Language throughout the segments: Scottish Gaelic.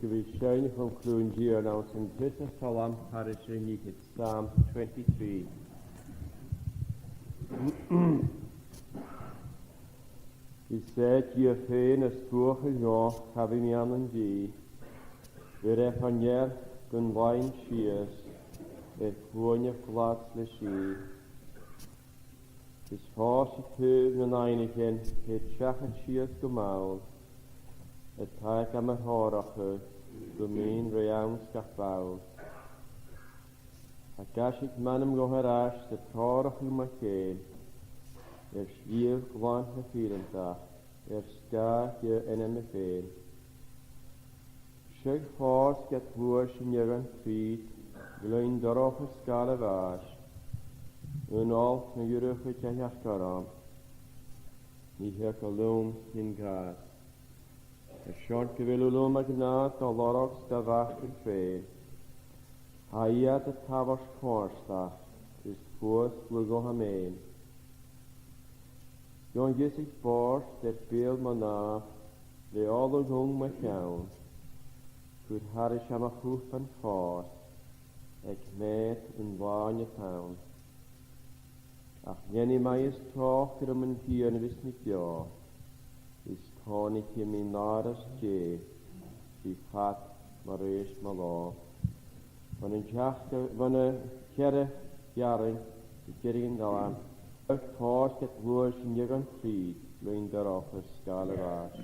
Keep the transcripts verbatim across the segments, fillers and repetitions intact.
Bidh sinn a' cluinntinn ann an treas salm pharaisean, Psalm twenty-three. Is e Dia fhèin as buachaill dhomh, cha bhi mi ann an dìth, bheir e fa-near gun làimh sìos, air cluainneachd glas le sìth. Is fòs a' taobh nan aibhnichean, tha e a' seachaint sìos gu mall, a' tàinig am treòrachadh, gum bithinn ri ann gach ball. Ach tha e a' seasamh m' anam dhomh air ais, 's a' treòrachadh mo cheann, air sliabh glan na fìreantach, air sgàth Dhia ainme fhèin. Seadh, fòs ged ghluais an fheadhainn trìd, glè an dorchadas 's gabhail a' bhàis, aon fholt na dh'fhuirich thu a theachd orm, nì theagamh leam sin càs. Airson gu bheil thu leam a ghnàth, do lorg 's do mhac fhèin, tha iad a' tabhairt comhfhurtachd is fuasgladh dhomh fhèin. Gheibh dh'ionnsaich bòrd air beul mo nàmh, le ola dhomh mo cheann, cuir thairis mo chupan fòs, aig meud an là an-diugh ann. Ach nì mi math is tròcair rium an Tighearna a bhios mi beò, is còmhnaidh mi an àirigh Dhè, ri fad mo rèis mo lò. Bhon an teachd, bhon a' cheathramh earrainn, a' deireadh an t-salaim, fòs ged ghluais an fheadhainn trìd, glè an dorchadas 's gabhail a' bhàis.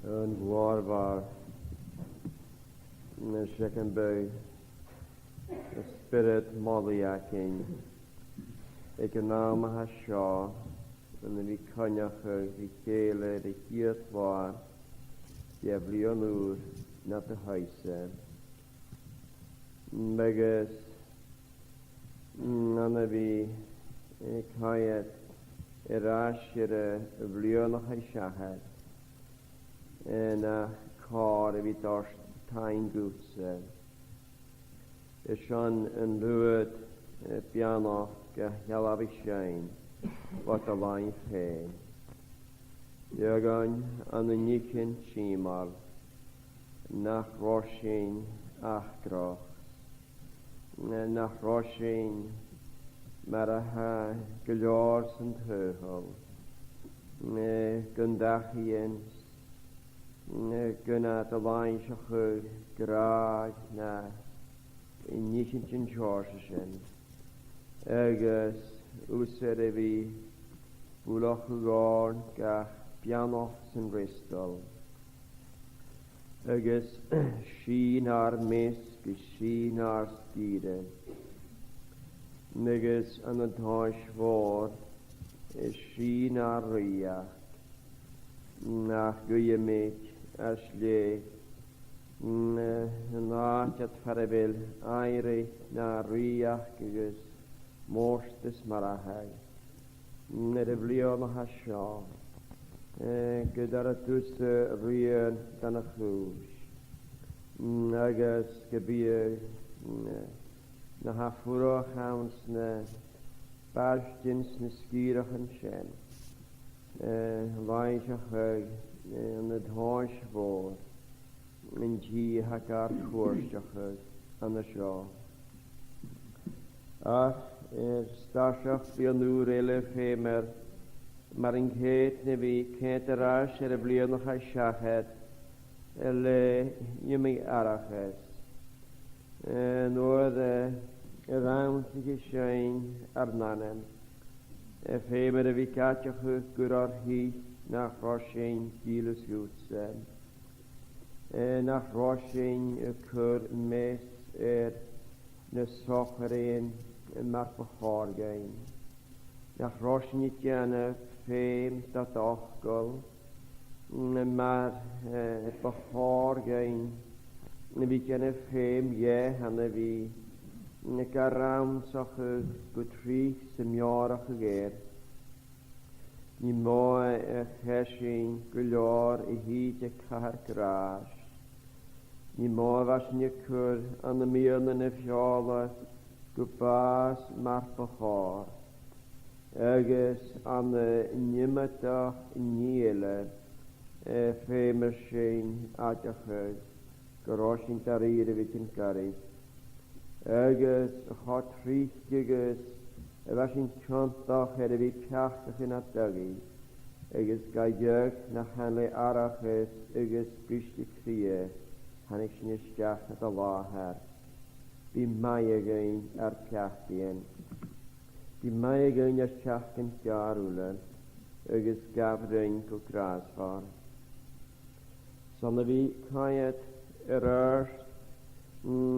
An glòrmhor, na seachan beidh an Spiorad molaidh againn aig an àm a tha seo, ann a bhith coinneachadh ri chèile air a' chiad là de bhliadhna ùr nad thuigse. Agus ann a bhith, eh, coimhead air ais air a' bhliadhna a chaidh seachad, eh, nach còir a bhith toirt taing dhutsa. Is ann an uair, eh, beannachd a shealbhaich sinn bho do làimh fhèin. Thig dhuinn ann an nithean tìmeil, nach robh sinn acrach, nach robh sinn mar a tha gu leòr san t-saoghal, gun dachaigh, gun do làimhseachadh gràdh na nithean den t-seòrsa sin, agus thusa air a bhith buileachadh oirnn gach beannachd san fhreastal, agus sìth nar measg is sìth nar sgìre, agus ann an tomhas mhòr is sìth nar rìoghachd, nach guidheamaid às leth, mm, an àite far a bheil aimhreit nar rìoghachd agus mòrtas mar a th' ann, mm, air a' bhliadhna a tha seo, eh, gun toir thusa rian dhan a' chùis, mm, agus gum bi, mm, na tha a' fuireach anns na bailtean 's na sgìreachan sin, eh, làimhseachadh, eh, ann an tomhas mhòr an tì a tha gar cuairteachadh an seo. Ach, eh, air stairsneach bliadhna ùr eile feumar, mar an ceudna, a bhith coimhead air ais air a' bhliadhna a chaidh seachad, eh, le iomadh aithreachas. Eh, nuair, eh, a rannsaich sinn ar n-anam, eh, feumar a bhith ag aideachadh gur ar thìth nach robh sinn dìleas dhutsa, eh, nach robh sinn a' cur meas air na sochairean mar bu chòir dhuinn, nach robh sinn a' dèanamh feum dod fhacal, mar, eh, bu chòir dhuinn a bhith a' dèanamh feum dheth ann a bhith ga rannsachadh gu tric 's a' meòrachadh air. Nì motha a chaidh sinn gu leòr a thìde cathair gràis. Nì motha a bha sinn a' cur ann am miann na feòla gu bàs mar bu chòir. Agus ann an iomadach nì eile, eh, feumar sinn aideachadh gun robh sinn dha-rìribh aig an goirid. Agus cho tric agus a bha sinn ciontach air a bhith peacach nad aghaidh, Agus gu dearbh, nach ann le aithreachas agus biste cridhe thàinig sinn a-steach nad làthair. Bi math againn ar peacaidhean. Bi math againn ar peacaidhean uile, agus gabh rinn gu gràsmhor. 'S ann a bhith a' coimhead air adhart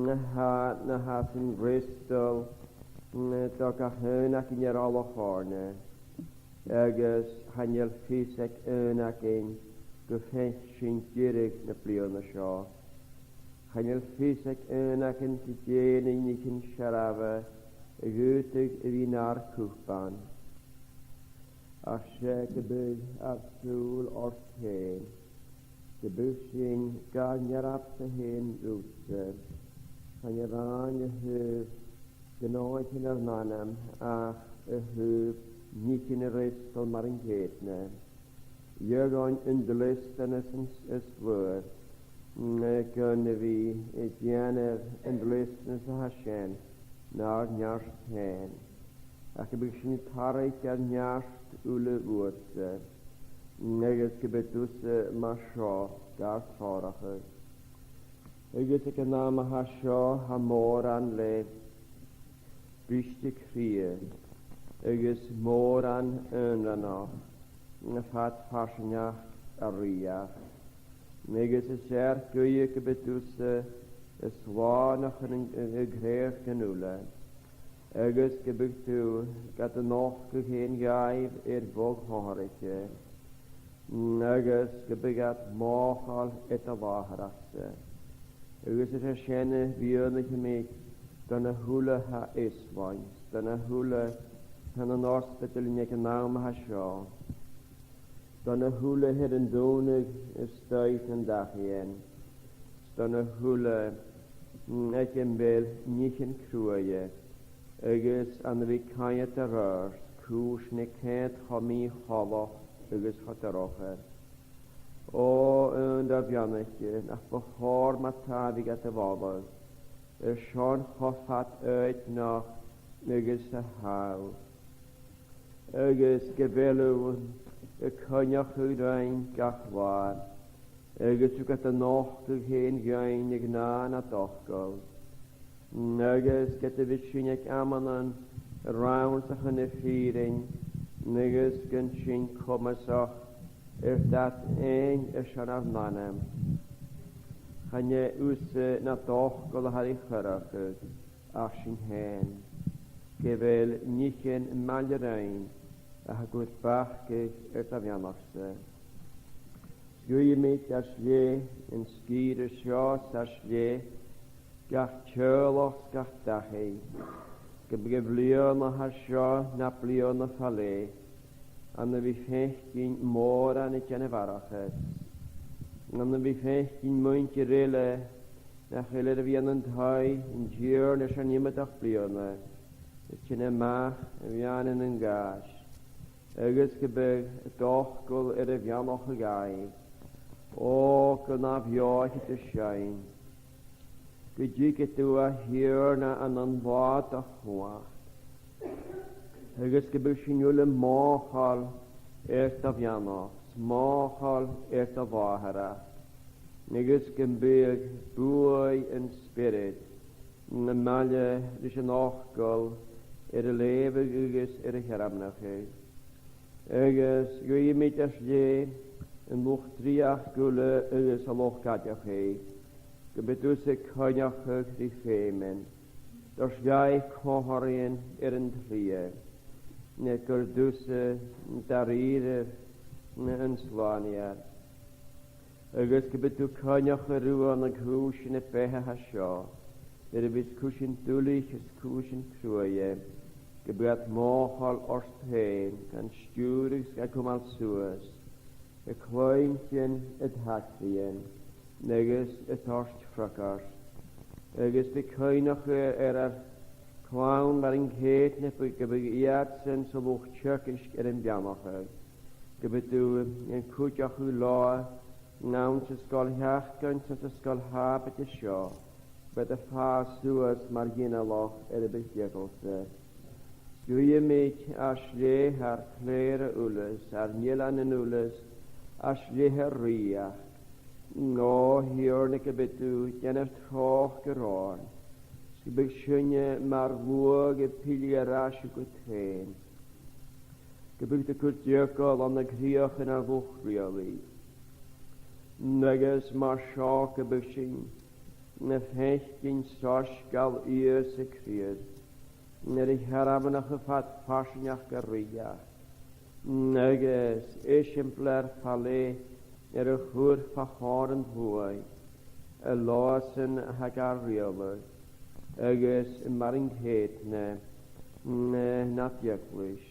na tha, na tha san fhreastal do gach aon againn air ola chòrnair, agus chan eil fios aig aon againn gu faic sinn deireadh na bliadhna seo. Chan eil fios aig aon againn gu dè na nithean seo a bha a dh'fhaodadh a bhith nar cupan. Ach 's e gum biodh ar sùil ort fhèin, gum biodh sinn gar n-earbsa fhèin riutsa, chan e a-mhàin a thaobh gnothaichean ar n-anam ach a thaobh nithean an fhreastail mar an ceudna. Gheibh sinn an dleastanas as, as motha gun a bhith a' dèanamh an dleastanas a tha sin nar neart fhèin. Ach gum biodh sinn a' tarraing ar neart uile bhuatsa, agus gum bi thusa mar seo gar treòrachadh. Agus aig an àm a tha seo, tha mòran le biste cridhe, agus mòran aonranach a' faighinn farsaingeachd a-rithist. Agus is e ar guidhe gum bi thusa a' slànachadh an, an, an creuchdan uile, agus gum biodh tu gad nochdadh fhèin dhaibh air bhog shònraichte, agus gum biodh iad mothachail air do làthaireachd-sa. Agus is e sin a mhìnicheamaid do na h-uile a tha easbhainn, do na h-uile a tha ann an ospadal aig an àm a tha seo, do na h-uile a th' air an dùnadh a-staigh nan dachaighean, do na h-uile, mm, aig am bheil nithean cruaidhe, agus ann a bhith a' coimhead air adhart cùisean a' coimhead cho mì-choltach agus cho dorcha. O, aon do bheannaichte, nach bu chòir ma-thà a bhith gad mholadh airson cho fad aoibhneach agus a tha thu, agus gu bheil thu a' coinneachadh rinn gach latha, agus thu gad nochdadh fhèin dhuinn a ghnàth nad fhacal. Agus ged a bhios sinn aig amannan a' rannsachadh na fìrinn, agus gun sinn comasach air dad fhèin airson ar n-anam, chan e thusa nad fhacal a tha ri choireachadh, ach sinn fhèin, gu bheil nithean maille rinn a tha a' cur bacadh air do bheannachd-sa. 'S guidheamaid às leth an sgìre seo, 's às leth gach teaghlach 's gach dachaigh, gum bi a' bhliadhna a tha seo na bliadhna fa leth ann a bhith a' faicinn mòran a' dèanamh aithreachas, ann a bhith a' faicinn muinntir eile nach eil air a bhith ann an taigh an Tighearna airson iomadach bliadhna, a' tighinn a-mach a bhith ann an, an gàis, agus gum bi d' fhacal air a bheannachadh dhaibh. O, gun a bheothaicheadh tu seinn, gun tigeadh tu, a Thighearna, ann an là do chumhachd, agus gum biodh sinn uile mothachail air do bheannachd, mothachail air do làthaireachd, agus gum biodh buaidh an Spioraid na maille ris an fhacal air a leughadh agus air a shearmonachadh. Agus guidheamaid às leth an luchd-dreuchd uile agus an luchd-aideachaidh, gum bi thusa a' coinneachadh ri feuman, toirt dhaibh comharraidhean air an t-slighe, na gur tusa dha-rìribh an Slànaighear. Agus gum bi thu a' coinneachadh riutha na cùisean beatha a tha seo, nuair a bhios cùisean duilich is cùisean cruaidhe, gum bi iad mothachail ort fhèin, gan stiùireadh 's gan cumail suas, a' cluinntinn an t-sacrifhice, agus a' toirt freagairt, agus a' coinneachadh air ar clann mar an ceudna, gum bi iadsan 's an luchd-teagaisg air am beannachadh. Gum bi thu an cuideachadh leotha, anns an sgoil sheachdain, 's anns an sgoil Shàbaid seo, gum bi iad a' fàs suas mar ghinealach air am bi eagal-sa. Guidhimid às leth ar clèir uile, ar n-eileanan uile, às leth ar rìoghachd. Ò Thighearna, gum bi thu a' dèanamh tròcair oirnn, 's gum bi sinne mar shluagh a' pilleadh air ais thugad fhèin. Gum bi thu a' cur eagal ann an cridheachan a luchd-riaghlaidh. Agus mar seo gum bi sinn a' faicinn soisgeul Ìosa Crìosd, air a shearmonachadh fad farsaingeachd a rìoghachd, agus eisimpleir fa leth air a chur fa chomhair an t-sluaigh, a leigheas-san a tha gar riaghladh, agus mar an ceudna, na, nad eaglais.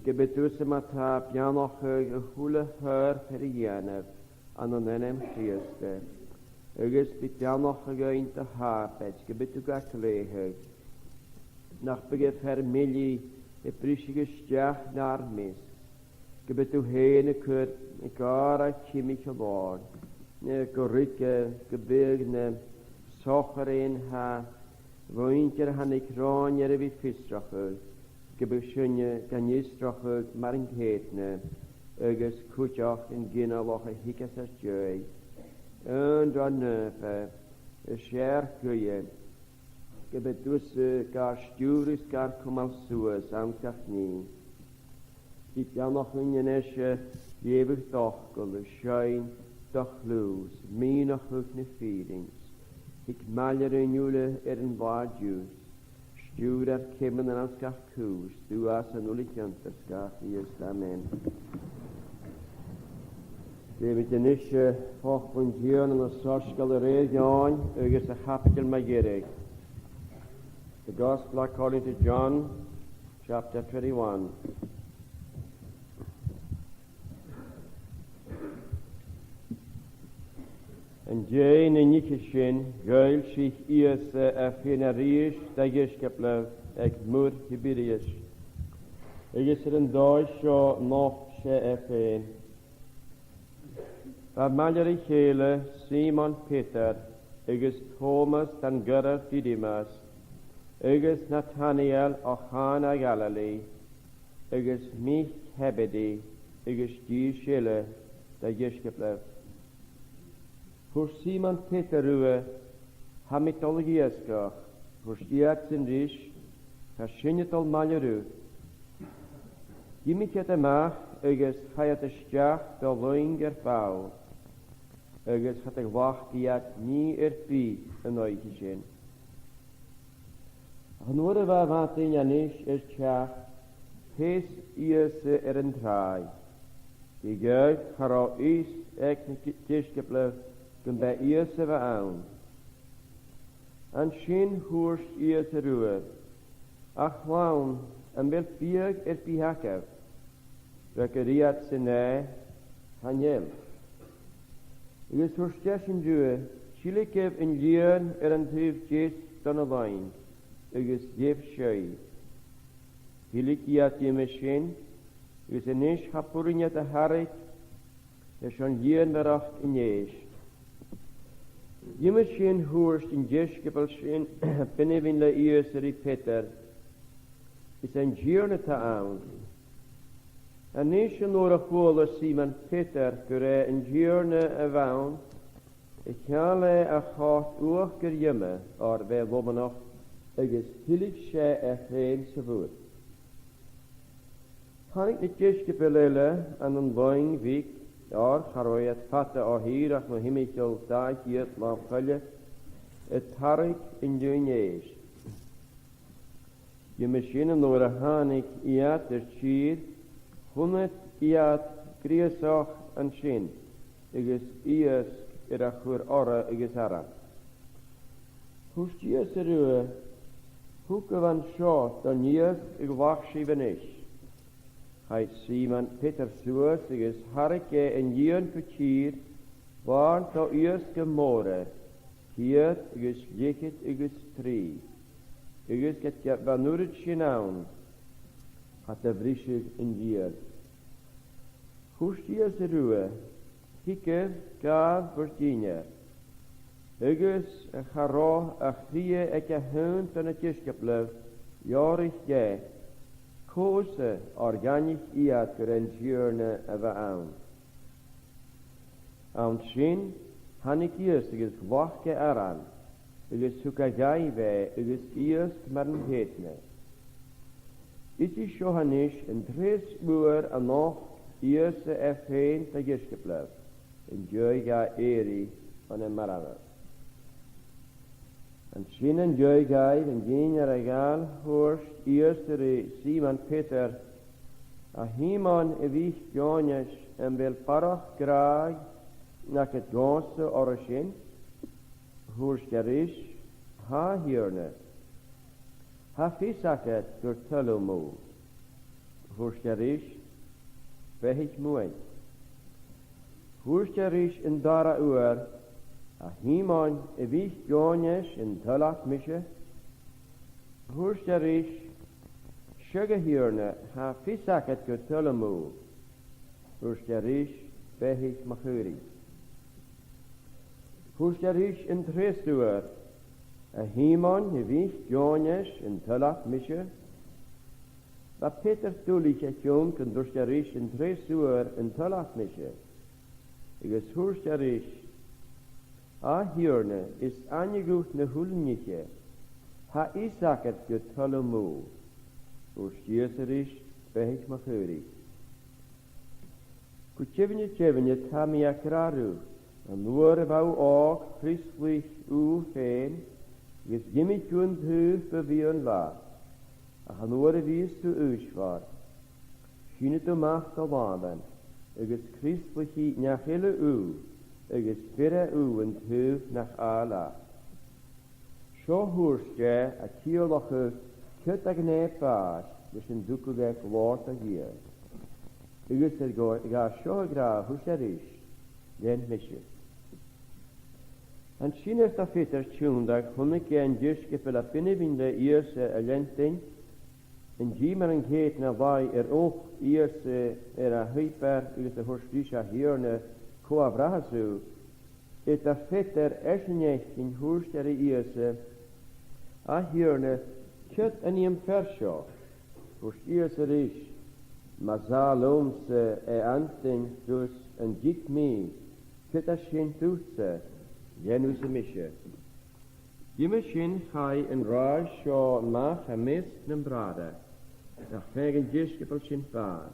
Gum bi thusa ma-thà a' beannachadh a h-uile fear fear a dhèanamh ann an ainm Chrìosda, agus bi beannachadh dhuinn do Shàbaid, gum bi thu ga ghlèidheadh, nach biodh fear milleadh a' briseadh a-steach nar measg, gum bi thu fhèin a' cur gàire timcheall oirnn, gu ruige gum biodh na sochairean tha, muinntir a thàinig romhainn air a bhith fiosrachadh, gum bi sinne gan fhiosrachadh mar an ceudna, agus cuideachd an ginealach a thig às ar dèidh. Aon Rùn Naoimh, is e ar guidhe gum bi thusa gar stiùireadh 's gar cumail suas anns gach nì. Bi beannachadh dhuinn a-nis a' leughadh d' fhacail, a' seinn do chliù 's mìneachadh na fìrinn, 's thig maille rinn uile air an là an-diugh, stiùir ar ceumannan anns gach cùis, dubhas an uile chionta 's gach Chrìosd. Amen. Leughamaid a-nis, eh, facal an Tighearna ann an Soisgeul a rèir Eòin agus a' chaibideil mu dheireadh. The Gospel according to John, chapter twenty-one. An dèidh na nithean sin, dh'fhoillsich Ìosa e fhèin a-rithist dha dheisciobail aig muir Thiberias, agus air an dòigh seo nochd e e fhèin. Bha maille ri chèile Sìmon Peadar, agus Tòmas don gharar Didimas, agus Natanael o Chàna Ghalile, agus mic Shebedaidh, agus dithis eile de dheisciobail. Thuirt Sìmon Peadar riutha, "Tha mi a' dol a dh'iasgach." Thuirt iadsan ris, "Tha sinne a' dol maille riut." Dh'imich iad a-mach agus chaidh iad a-steach do luing air ball, agus cha do ghlac iad nì air bith an oidhche sin. Ach nuair a bha madainn a-nis air teachd, sheas Ìosa air an tràigh. Gu dearbh, cha robh fhios aig na deisciobail gum b' e Ìosa a bh' ann. An sin thuirt Ìosa riutha, "A chlann, am bheil biadh air bith agaibh?" Fhreagair iadsan e, "Chan eil." Agus thuirt esan riutha, "Tilgibh an lìon air an taobh deas den luing, agus gheibh sibh." Thilg iad uime sin, agus a-nis cha b' urrainn iad a tharraing leis an lìonmhaireachd a-nis. Uime sin thuirt an deisciobail sin, b' ainmhinn le Ìosa ri Peadar, "Is e an Tighearna a tha ann." A-nis, an uair a chuala Sìmon Peadar gur e an Tighearna a bh' ann, cheangail e a chot uachdar dh'ioma, oir bha e lomanach, agus thilg e e fhèin sa mhuir. Thàinig na deisciobail eile ann an luing bhig, oir cha robh iad fada o thìr ach mu thimcheall dà cheud mile coille, a' tarraing an lìon a-nis. Uime sin, an uair a thàinig iad air tìr, chunnaic iad griasach an sin, agus iasg air a chur orra agus orra. Thuirt Ìosa riutha, "Thugaibh an seo don iasg a ghlac sibh a-nis." Chaidh Sìmon Peadar suas agus tharraing e an lìon gu tìr, bhàrn do iasgach mhòra, ceud agus leth-cheud agus trì, agus ged a bha an uiread sin ann, cha do bhriseadh an lìon. Thuirt Ìosa riutha, "Thigibh, gabhaibh ur dìnnear." Agus cha robh a chridhe aig a h-aon de na deisciobail leòraich dheth, Mòsaidh, oir dh'aithnich iad gur e an Tighearna a bh' ann. An sin thàinig Ìosa agus ghlac e aran, agus thug e dhaibh e agus iasg mar an ceudna. Is e seo a-nis an treas uair a nochd Ìosa e fhèin do dheisciobail, an dèidh dha èirigh on a marbhadh. An sin an dèidh dhaibh an cinneadh a ghabhail, thuirt Ìosa ri Sìmon Peadar, A Shìmon a mhic Ionais, am bheil barrachd gràdh agad dhòmhsa oirre sin? Thuirt e ris, Tha, a Thighearna, tha fios agad gur toil leam thu. Thuirt e ris, Beathaich m' uain. Thuirt e ris an dara uair, A Shìmon a mhic Ionais, an toil leat mise? Thuirt e ris, Seadh, a Thighearna, tha fios agad gur toil leam thu. Thuirt e ris, Beathaich mo chaoraich. Thuirt e ris an treas uair, A Shìmon a mhic Ionais, an toil leat mise? Bha Peadar duilich a chionn gun tuirt e ris an treas uair, An toil leat mise? Agus thuirt e ris, A Thighearna, is aithne dhut na h-uile nithean, tha fios agad gur toil leam thu. Thuirt Ìosa ris, Beathaich mo chaoraich. Gu deimhinne, deimhinne, tha mi ag ràdh riut, an uair a bha thu òg, freastlaich thu fhèin, agus dh'imich thu an taobh bu mhiann leat, ach an uair a bhios tu aoismhor, sìnidh tu a-mach do làmhan, agus freastlaichidh neach eile thu, agus bheir e thu an taobh nach àil leat. Seo thuirt e, a' ciallachadh ciod a ghnè bàs leis an tugadh e glòir do Dhia. Agus air dha-, dha seo a ràdh, thuirt e ris, Lean mise. An sin air do Pheadar tionndadh, chunnaic e an deisciobail a b' ainmhidh le Ìosa a' leantainn, an dèidh mar an ceudna laigh air uchd Ìosa air a shuipear agus a thuirt ris, A Thighearna, cò a bhrathas thu? Air do Pheadar esan fhaicinn, thuirt e ri Ìosa, A Thighearna, ciod an nì am fear seo? Thuirt Ìosa ris, Mas àbhaist leamsa e fhaotainn dhut, an tig mi, ciod as sin dhutsa? Lean thusa mise. Dè mu dheidhinn, chaidh an ràith seo a-mach am measg nam bràithrean, nach fhaigheadh an deisciobail sin bàs.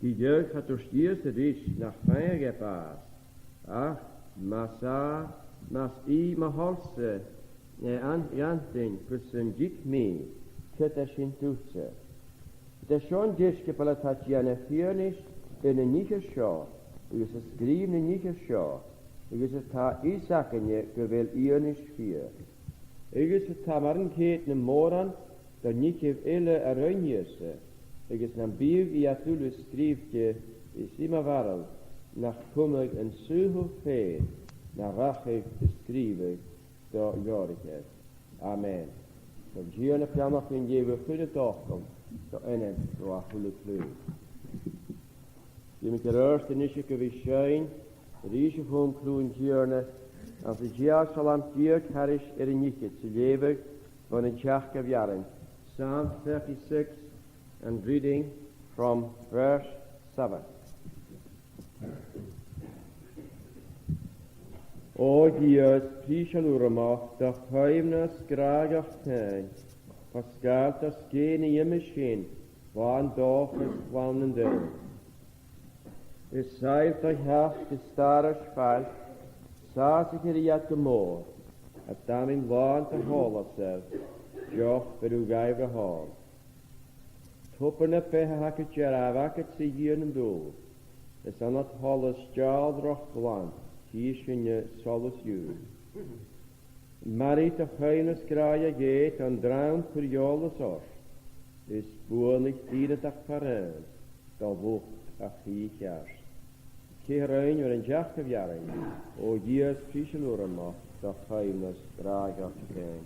Gu dearbh, cha tuirt Ìosa ris nach fhaigheadh e bàs, ach, Mas e, mas e mo thoil-sa e fhaotainn dhut, an tig mi, ciod as sin dhutsa? Tha seo an deisciobail a tha a' dèanamh fianais air na nithean seo, agus a' sgrìobhadh na nithean seo, agus a tha fios againne gu bheil fianais fìor. Agus a tha mar an ceudna mòran de nithibh eile a rinn Ìosa, agus nam biodh iad uile sgrìobhte, is i mo bharail nach cumadh an saothail fhèin na rachadh a sgrìobhadh do leabhraichean. Amen. Gun an Tighearna beannachd dhuinn, leughadh a h-uile dotagan do ainm ro a h-uile cliù. Bidh mi ag iarraidh a-nis gu bhith a' seinn a-rithist a chum cliù an Tighearna, anns an t-siathamh Salm deug thairis air an fhichead, 's a' leughadh bhon an t-seachdamh rann. Psalm thirty-six, and reading from verse seven. O Dhia, is prìseil urramach do chaoimhneas gràdhach tinn, fo sgàil do sgèith na dh'iomaich sinn, làn dòchas glan nan daoine. Is saoil do theachd is stàr air fàilt, sàsaichear iad gu mòr, a' damainn làn do sholas-sa, deoch bheir thu dhaibh ro thall. Tobar na beatha tha gu dearbh agadsa, a Dhia nan dùl, is annad sholas dealrach glan, chì sinne solas dhiubh. Mairidh do chaoimhneas gràdhach Dhè, don dream cuir eòlas ort, is buannaich dìonadachd far aon do luchd a' chridhe cheart. Ceithir rann air an t-seachdamh rann. O Dhia, is prìseil urramach do chaoimhneas gràdhach tinn.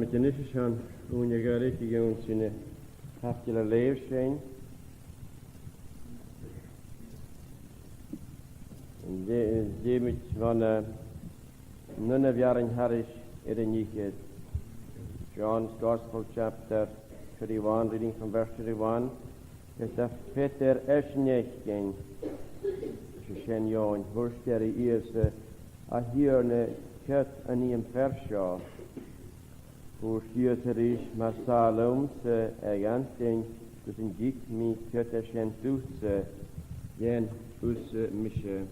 Dùinidh sinn a-nis airson ùine a ghoirid a dh'ionnsaigh na capail a leugh sinn. Dè-, dèanamaid bhon, eh, an aon bheàrn thairis air an fhichead. John's Gospel, chapter twenty-one, reading from verse twenty-one. Is a Pheadair esan fhaicinn, is e sin Eòin, thuirt e ri Ìosa, "A Thighearna, ciod a nì am fear seo?" Thuirt Ìosa ris, "Ma 's àill leamsa a dh'antainn gus an tig mi ciod esan dhutsa, dèan thusa mise."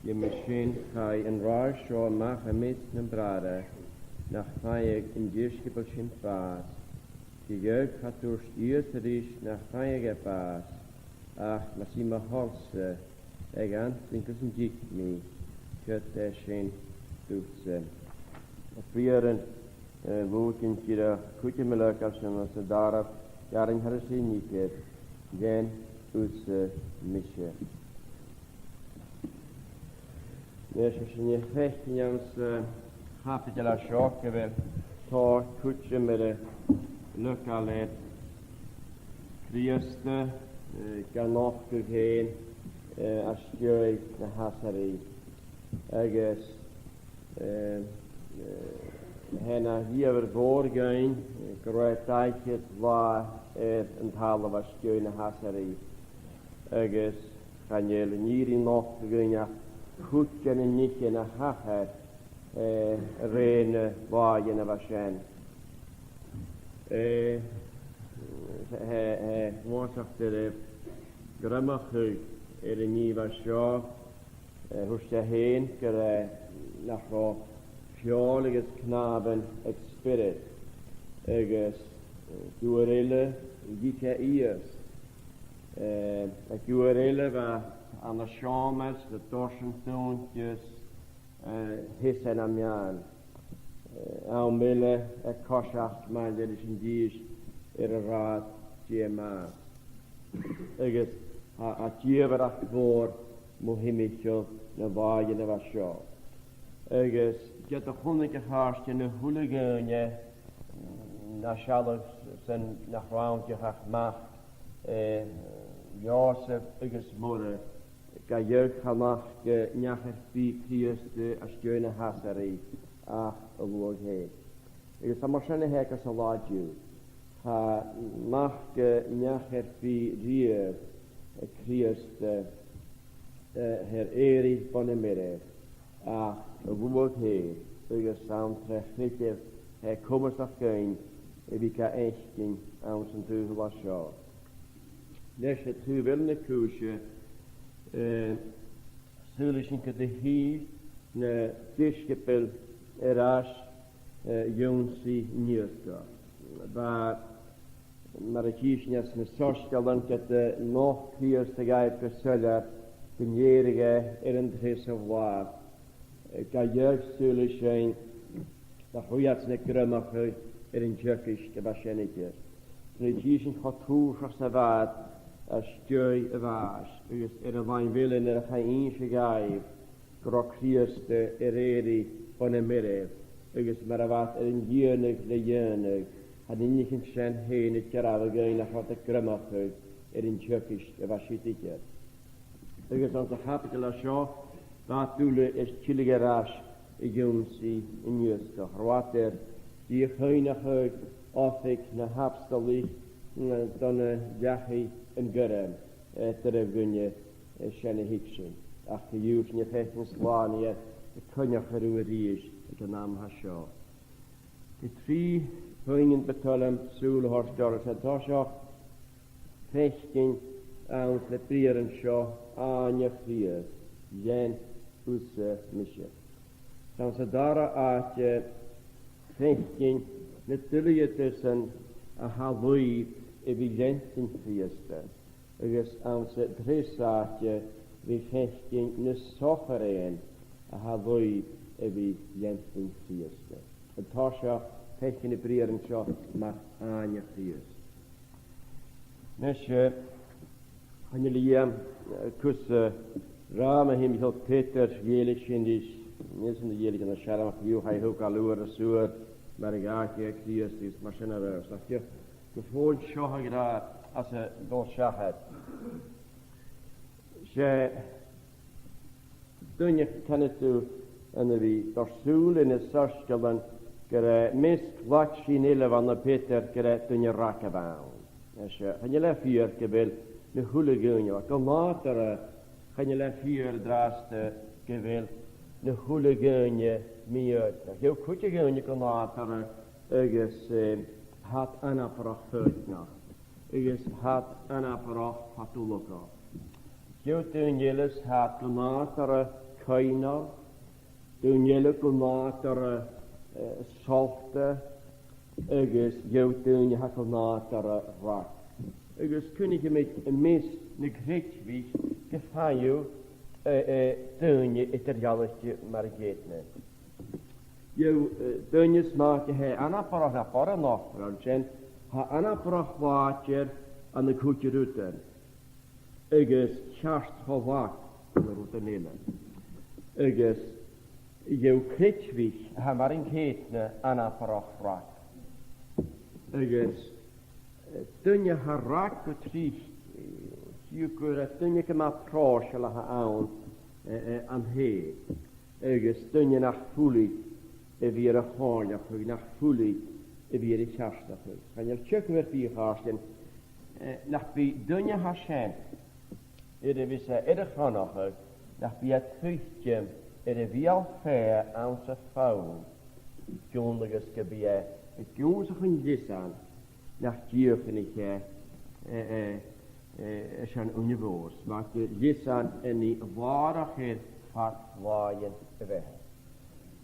Uime sin chaidh an ràith seo a-mach am measg nam bràithrean, nach fhaigheadh an deisciobail sin bàs. Gu dheagh cha tuirt Ìosa ris nach fhaigheadh e bàs, ach, "Ma 's i mo thoil-sa a dh'antainn gus an tig mi ciod esan dhutsa." A' Phìoran, eh, Lùcas, an tiotal cuideachail aige, sin anns an dàrna beàrn thairis air an fhichead, "Dèan thusa mise." Nise, 's e sin a chì sinn anns, eh, a' chaibideil seo gu bheil tòrr cuideam air a leigeil air Crìosd, eh, gan nochdadh fhèin, eh, às dèidh na Nazareth. Agus, eh, eh, tha e na dhìomhair mhòr dhuinn, eh, gun robh e dà fhichead latha air an talamh às dèidh na Nazareth. Agus chan eil an fhìrinn nochdadh dhuinn ach cuid de na nithean a thachair, eh, rè na làithean a bha sin. Eh, tha, tha, tha e uabhasach doirbh greimeachadh air an ìomhaigh seo, eh, thuirt e fhèin gur e nach robh feòil agus cnàmhan aig spiorad, agus, eh, an uair eile, dh'ith e Ìosa. Eh, an uair eile bha e ann an seòmar 's a' dorsan dùinte 's, eh, sheas e nam meadhan. Eh, àm eile a' coiseachd maille ris an dithis air an rathad Emmaus. Agus tha, tha dìomhaireachd mhòr mu thimcheall na làithean a bha seo. Agus ged a chunnaic a chàirdean a h-uile duine na sealladh-san nach robh ann ach mac, eh, Iòsaiph agus Mura, gu dearbh chan fhaca neach air bith Crìosd às dèidh na Nazareth ach a luaidh fhèin. Agus tha mar sin a th' aige san latha an-diugh. Chan fhaca neach air bith riamh, eh, Crìosd, eh, eh, air èirigh bho na mairbh, ach a luaidh fhèin, agus 's ann tro chreideamh a tha e comasach dhuinn a bhith ga fhaicinn anns an t-saoghal seo. Leis an taobh eile na cùise, eh, saoilidh sinn gun do thill na deisciobail air ais, eh, dh'ionnsaigh an iasgaich. Bha, mar a chì sinn anns na soisgeulan, ged a nochd Crìosd dhaibh gu soilleir gun èirigh e air an treasamh latha, eh, gu dearbh, saoilidh sinn, nach robh iadsan a' greimeachadh air an teagasg a bha sin idir. Nuair a chì sinn cho tùrsach 's a bha iad às dèidh a bhàis, agus air an làimh eile nuair a chaidh innse dhaibh gun robh Crìosd air èirigh bho na mairbh, agus mar a bha iad air an dìonadh le dhèanamh, chan e an nì sin fhèin a dearbhadh dhuinn nach robh iad a' greimeachadh air an teagasg a bha siud idir. Agus anns a' chaibideil seo, bha iad uile air tilleadh air ais a dh'ionnsaigh an iasgaich. Cha robh iad air dìochuimhneachadh oifig na h-abstolaich, mm, dhan a' leasachaidh an gairm, eh, doirbh dhuinne, eh, sin a thuigsinn. Ach co-dhiù, sinn a' faicinn Slànaighear a' coinneachadh riutha a-rithist aig an àm seo. Tha trì puingean bu toil leam sùil a thoirt orra. An toiseach, faicinn anns na briathran seo, àithne Chrìosd, lean thusa mise. 'S anns an dara àite, faicinn na duilgheadasan a tha luaidh a bhith leantainn Chrìosda, agus anns an treas àite, bhith faicinn na sochairean a tha luaidh a bhith leantainn Chrìosda. An toiseach, faicinn na briathran seo mar àithne Chrìosd. Nise, eh, chan eil Liam, eh, cus, eh, ràmh a thimcheall Peter, dh'èiligh sinn ris, nise, na dh'èiligh an searmon, co-dhiù, chaidh a thogail uair is uair, mar a dh'àicheadh Crìosd agus mar sin air adhart. Ach gu, gu fònaiseach ag ràdh às an dol seachad. 'S e duine, canaidh tu, ann a bhith a' toirt sùil air na soisgeulan gur e measg laigsean eile a bh' ann am Peter gur e duine rag a bh' ann. Is, eh, chan eil e fìor gu bheil na h-uile dhuine, ach gu nàdarra, chan eil e fìor an-dràsta gu bheil na h-uile dhuine mì-fhoighidneach. Gheibh cuid de dhaoine gu nàdarra agus, eh, tha iad anabarrach foighidneach, agus tha iad anabarrach fadalach. Gheibh daoine eile 's tha iad gu nàdarra coibhneil, daoine eile gu nàdarra, eh, sollta, agus gheibh daoine a tha gu nàdarra rag. Agus cuimhnichidh mi am measg na creidmhich gum faigheadh, eh, eh, daoine eadar-dhealaichte mar an ceudna. Gheibh, eh, daoine 's mathaid a tha anabarrach na b' fheàrr an-dràsta, mar sin, tha anabarrach làidir ann an cuid de rudan, agus ceart cho lag ann an rudan eile. Agus gheibh creidmhich a tha mar an ceudna anabarrach rag. Agus, eh, duine a tha rag gu tric, eh, chì thu gur e duine gu math pròiseil a th' ann, eh, eh, ann fhèin. Agus duine nach fuiling a bhith air a chomhairleachadh, nach fuiling a bhith air a cheartachadh. Chan eil teagamh air bith, a chàirdean, eh, nach bi duine a tha sin, air a bhios e air a chromadh, nach bi e a' tuiteam air a bheul-fhèidh anns a' pholl, iongnadh gus am bi e ag ionnsachadh leasan nach dìochuimhnich e, eh, eh, eh, airson ùine mhòr, 's mathaid leasan a nì a bharrachd air fad làithean a bheatha.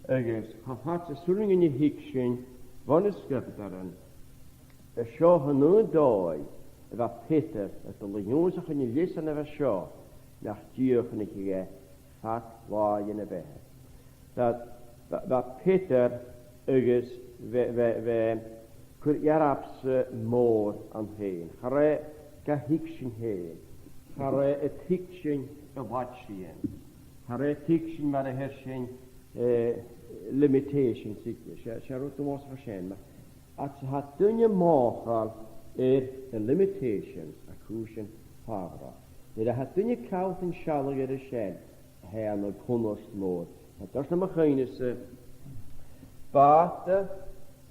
Agus cho fad 's as urrainn dhuinn a thuigsinn bho na Sgriobtairean, seo an aon dòigh a bha Peter a' dol a dh'ionnsachadh na leasan a bha seo nach dìochuimhnicheadh e fad làithean a bheatha. Bha, bha, bha Peter agus bha, bha, bha e a' cur earbsa mòr ann fhèin. Cha robh e ga thuigsinn fhèin. Cha robh e a' tuigsinn a laigsean. Cha robh e a' tuigsinn, mar a their sinn, eh, limitations, 's e, 's e rud a bha sin. Agus tha duine mothachail air na limitations a' cùisean fàbharach. Nuair a tha duine a' call an sealladh air a sin, tha e ann an cunnart mòr. Tha dòigh sam bith a chuimhnicheas tu bàta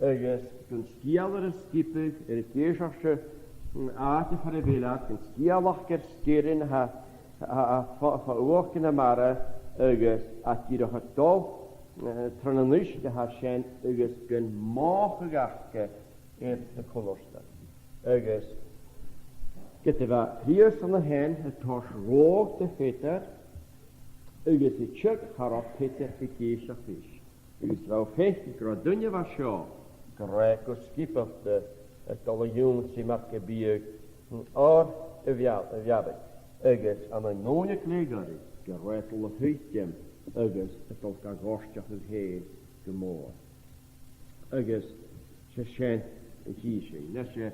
agus gun sgeul air an sgioba air an dèideag, mm, àite far a bheil iad, gun sgeulachd air sgeirean a tha, a, a, fo, fo fhuachd na mara agus iad dìreach a' dol, eh, tron an uisge a tha sin agus gun mothachadh aca air na cunnartan. Agus ged a bha Crìosd an sin a' toirt reothadh do Pheter, agus a' tighinn, cha robh Peter ag èisteachd ris. Agus bha e a' faicinn gun robh an duine a bha seo, gun robh e gu sgiobalta a' dol a dh'ionnsaigh mar gum biodh oir a mheall-, a mhealladh, agus ann an ùine glè ghoirid, gun robh e a' dol a thuiteam agus a' dol ga ghortachadh fhèin gu mòr. Agus 's e sin a chì sinn. Leis, eh,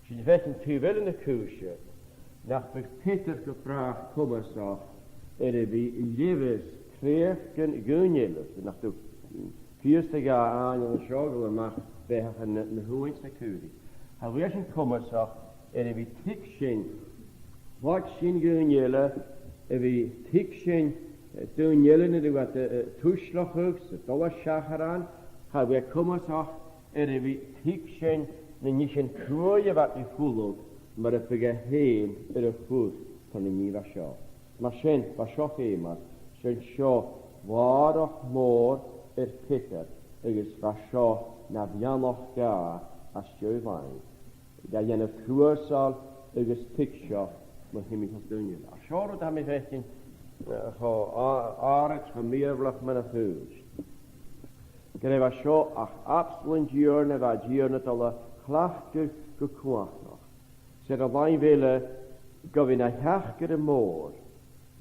sinn a' faicinn taobh eile na cùise, nach biodh Peter gu bràth comasach air a bhith a' lìbhrigeadh creuchdan dhaoine eile, nach do Chrìosd a ghabh ann an seo a dhol a-mach beathach na, na h-uain 's na caoraich. Cha bhiodh sin comasach air a bhith a' tuigsinn, a' tuigsinn dhaoine eile, a bhith a' tuigsinn, eh, daoine eile nuair a bha iad, eh, eh, tuisleachadh 's a' dol a sheachran, cha bhiodh e comasach air a bhith a' tuigsinn na nithean cruaidh a bha e a' fulang, mura biodh e fhèin air a chur tro na nì a bha seo. Mar sin, bha seo feumail, 's ann seo bhàrach mòr air Peter, agus bha seo na bheannachd dha às dèidh làimh. Ga dhèanamh truasail agus tuigseach mu thimcheall daoine. Ach seo rud a tha mi a' faicinn, eh, cho à-, àraid, cho mìorbhaileach mar a chì sinn. Gur e bha seo ach abstol an Tighearna, bha an Tighearna a' dol a chleachdadh gu cumhachdach. 'S e an làimh eile gu bhith na theachdaire mòr,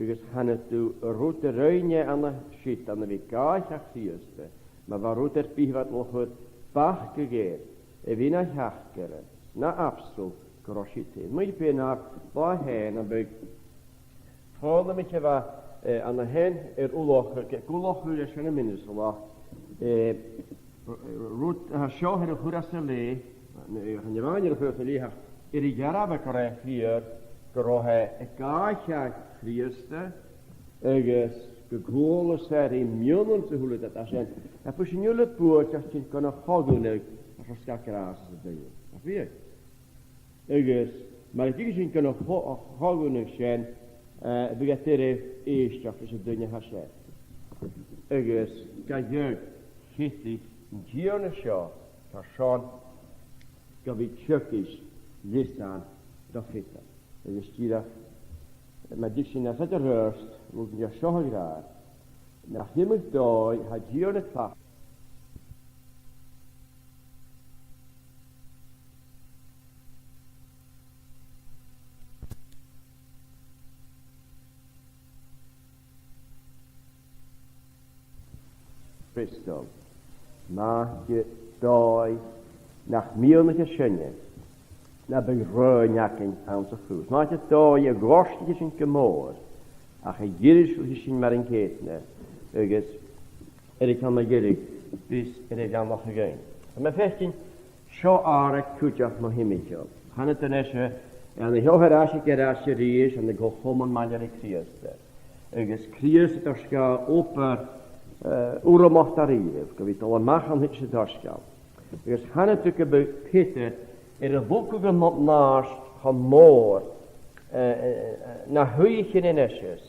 agus chanadh tu rud a rinn e ann an siud, ann a bhith ga chleachdadh Chrìosda, ma bha rud air bith a bha e a' dol a chur bacadh air, a bhith na theachdaire, na abstol, gun robh siud fhèin. Mu dheireadh, bha e fhèin, am biodh foghlam a bha, eh, ann a shin air ullachadh, gu ullachadh leis an ministalachd, eh, r-, r-, rud a tha seo air a chur às an leth, n-, eh, chan e a-mhàin air a chur às an leth, ach air a dhearbhadh gun robh e fìor, gun robh e a' gabhail Chrìosda, agus gun cuala e ri miannachd 's a h-uile dad a tha sin. Tha fios agam gun robh buaidh air tighinn gun a' chogaidh, a' sgath gràs às an duine. Nach robh? Agus mar a thuig sinn gun a' cho-, a' chogadh sin, eh, bhiodh e doirbh èisteachd ris an duine a tha sin. Agus gu dearbh, chì sinn an Tighearna seo, carson gu bhith teagasg leasan do Pheter. Agus dìreach, mar a thuig sinn às an aon rud, rud an seo a ràdh, nach iomadh dòigh a tha an Tighearna a' tlachd- Crìosd. Nach e dòigh nach miannaicheadh sinne, na biodh roghainn againn anns a' chùis. Nach e dòigh a ghortaicheadh sinn gu mòr, ach a dh'iriosaicheadh sinn mar an ceudna, agus air a cheann mu dheireadh, bhios air a bheannachadh dhuinn. Tha mi a' faicinn seo àraid cuideachd mu thimcheall. Chanadh duine, eh, an seo air ais, aig air ais a-rithist, ann an co-chomann maille ri Crìosd. Agus Crìosd a' toirt sgath obair, eh, urramach da-rìribh, gu bhith dol a-mach an sin san t-soisgeul. Agus chanadh tu gum biodh Peter air a bhucail gu mo-, nàird cho mòr, eh, eh, eh, na h-oidhcheannan a-nis.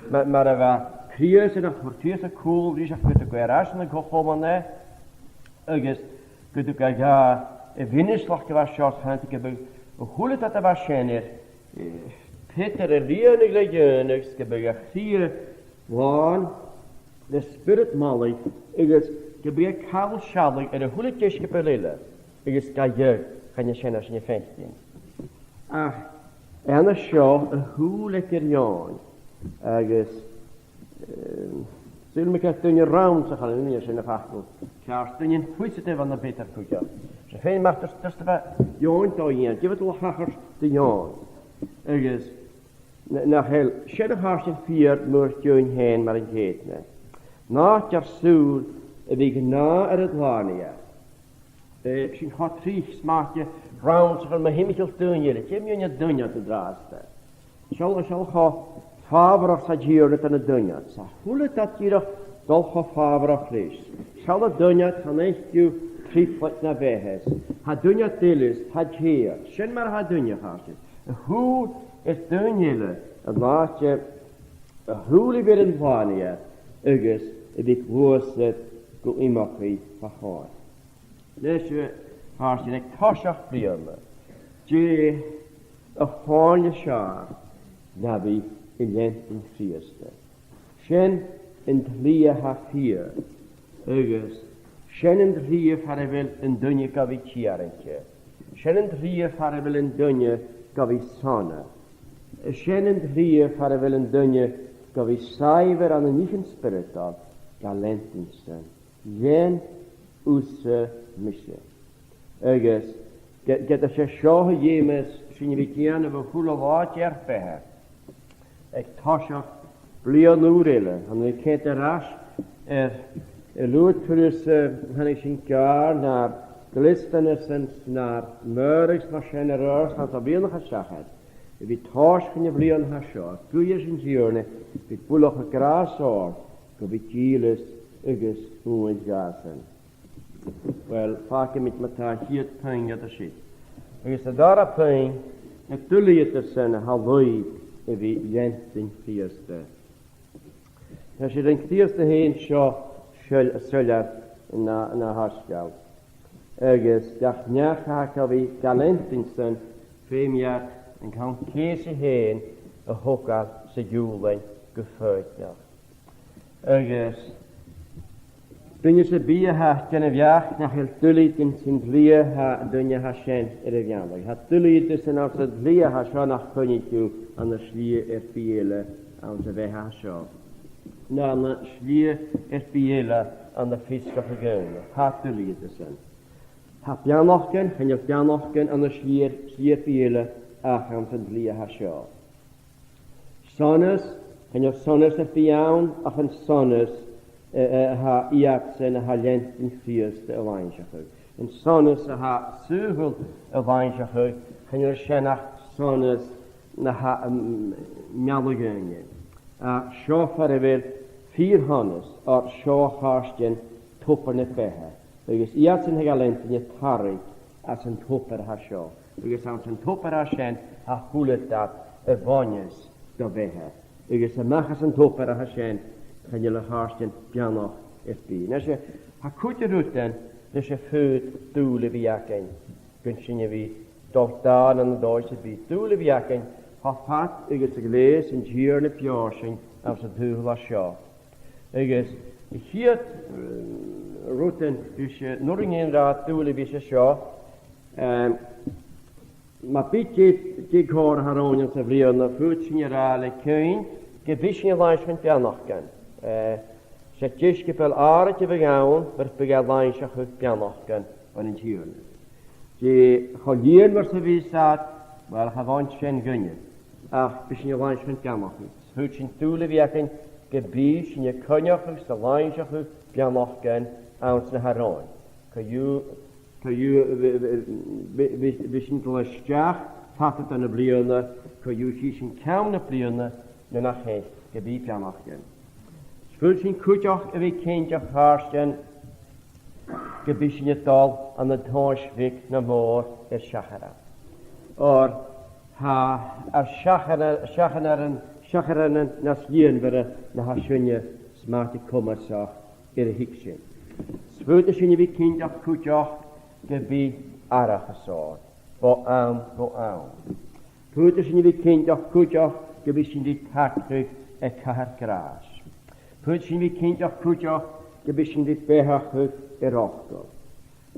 Ma-, mar a bha Crìosd a' cur Crìosd a' cùl ris ach gun tug e air ais ann an co-chomann e, agus gun tug e dha a' mhinistealachd a bha seo, chanadh tu gum biodh a h-uile dad a bha sin air, eh, Peter a lìonadh le dhèanamh, 's gum biodh a chridhe làn le spiorad malaidh, agus gum biodh e a' call sealladh air a h-uile deisciobal eile, agus gu dearbh, chan e sin a tha sinn a' faicinn. Ach ann an seo a shùil aige air Eòin, agus, eh, saoilidh mi gur e duine rannsachail a th' ann an sin, a' facal ceart, duine an fhios a tha ann am Peter cuideachd. 'S e fhèin mar, just, just a bha Eòin a' dol a dhèanamh, gum biodh e a' dol a thachairt do dh'Eòin. Agus n-, nach eil sin a chàirdean fìor mur deidhinn fhèin mar an ceudna. Nach eil sùil a bhith gnàth air an t-Slànaighear. Eh, sin cho tric 's mathaid rannsachail mu thimcheall daoine eile, dè mu dheidhinn an duine an-dràsta. Seall, seall cho fàbharach 's a tha an Tighearna dhan an duine. 'S a h-uile dad dìreach a' dol cho fàbharach ris. Seall an duine, chan fhaic thu trioblaid na bheatha. Tha an duine duilich, tha e teth. Sin mar a tha an duine, a chàirdean. A shùil air daoine eile, an àite a shùil a bhith air an t-Slànaighear agus a bhith a' gluasad gu iomchaidh fa chomhair. Leis, eh, Tha sinn aig toiseach bliadhna. Dè a' chomhairle as fheàrr na bhith a' leantainn Chrìosda? Sin an t-slighe a tha fìor, agus sin an t-slighe far a bheil an duine gu bhith tèarainte. Sin an t-slighe far a bheil an duine gu bhith sona. Sin an t-slighe far a bheil an duine gu bhith saidhbhir ann an nithean spioradail, ga leantainn-san. Lean thusa mise. Agus ge-, ged as e seo a dh'fheumas sinn a bhith a' dèanamh a h-uile là de ar beatha, aig toiseach bliadhna ùr eile, tha mi a' coimhead air ais air, air an uair turas, eh, thàinig sinn gar, nar dleastanasan, nar meur agus mar sin air adhart anns a' bhliadhna a chaidh seachad, a bhith a' tòiseachadh a' bhliadhna a tha seo, a' guidhe ris an Tighearna, a bhith a' buileachadh gràs oirnn, gu bhith dìleas agus uaillmhianach. Uill, fàgaidh mi ma-thà a' chiad phuing a tha sin. Agus an dara puing, na duilgheadasan a tha luath a bhith a' leantainn Chrìosda. Tha sinn ri Crìosda fhèin seo soil-, soilleir na, na h-Soisgeul. Agus gach neach a tha gu bhith ga leantainn-san, feumaidh iad an ceann ceusaidh fhèin a thogail 's a ghiùlain gu foighidneach. Agus duine sam bith a tha a' dèanamh beachd nach eil duilgheadasan san t-slighe, tha an duine a tha sin air a bheannachadh. Tha duilgheadasan anns an t-slighe a tha seo nach coinnich thu ann an slighe air bith eile anns a' bheatha seo, no ann an slighe air bith eile ann am fiosrachadh dhaoine. Tha duilgheadasan. Tha beannachdan, chan eil beannachdan ann an slighe, slighe air bith eile ach anns an t-slighe a tha seo. Sonas, chan eil sonas air bith ann ach an sonas, eh, eh, a tha iadsan a tha a' leantainn Chrìosda a' làimhseachadh. An sonas a tha saoghal a' làimhseachadh, chan eil sin ach sonas na tha, um, mealladh dhaoine. Ach seo far a bheil fìor-shonas, oir seo a chàirdean tobar na beatha. Agus iadsan a tha ga leantainn a' tarraing às an tobar a tha seo. Agus anns an tobar a tha sin, tha a h-uile dad a bhuineas do bheatha. Agus a-mach às an tobar a tha sin, chan eil a chàirdean beannachd air bith. Nise, tha cuid de rudan leis a' fhaod dùil a bhith againn, gun sinn a bhith dol dàna ann an dòigh sam bith. Dùil a bhith againn cho fad agus a ghleus an Tighearna beò sinn anns an t-saoghal seo. Agus a' chiad, eh, rudan ris, eh, an urrainn dhuinn ràdh dùil a bhith seo, ehm, ma bith dè, dè còrr a tha romhainn anns a' bhliadhna, faodaidh sinn a ràdh le cuimhne gum bi sinn a' làimhseachadh beannachdan. Eh, 's e deisciobail àraid a bhiodh ann mur biodh e a' làimhseachadh beannachdan bhon an Tighearna. Dè cho lìonmhor 's a bhitheas iad, uill, cha bhuin sin dhuinne. Ach bidh sinn a' làimhseachadh beannachdan. Faodaidh sinn dùil a bhith againn gum bi sinn a' coinneachadh 's a' làimhseachadh beannachdan anns na tha romhainn. Co-dhiù, co-dhiù, bidh, bidh, bidh, bidh sinn a' dol a-steach fada dhan a' bhliadhna, co-dhiù chì sinn ceann na bliadhna nuair nach eil gum bi beannachdan. 'S faodaidh sinn cuideachd a bhith cinnteach, a chàirdean, gum bi sinn a' dol ann an tomhas bheag no mòr air seacharan. Oir tha ar seachana-, seachanaran, seachanaran nas lìonmhaire na tha sinne 's ma tha comasach air a thuigsinn. 'S faodaidh sinn a bhith cinnteach cuideachd gum bi aithreachas oirnn, bho àm gu àm. Faodaidh sinn a bhith cinnteach cuideachd gum bi sinn ri tagradh aig cathair gràis. Faodaidh sinn a bhith cinnteach cuideachd gum bi sinn ri beathachadh air fhacal.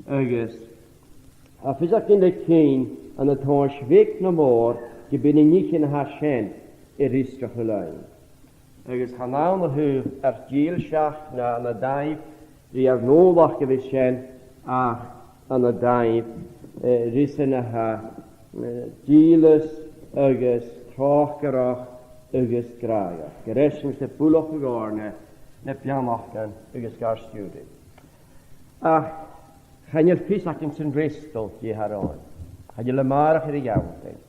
Agus tha fios againn le cinnt, ann an tomhas bheag no mòr, gum bi na nithean a tha sin air fhiosrachadh leinn. Agus chan ann a thaobh ar dìlseachd no ann an dàimh ri ar n-eòlach gu bheil sin, ach ann an dàimh, eh, ris an a tha, eh, dìleas agus tròcaireachd agus gràdhach. Gur esan a tha a' buileachadh oirnn na beannachdan agus gar stiùireadh. Ach chan eil fios againn san fhreastal dè tha romhainn. Chan eil a-màireach air a ghealltainn.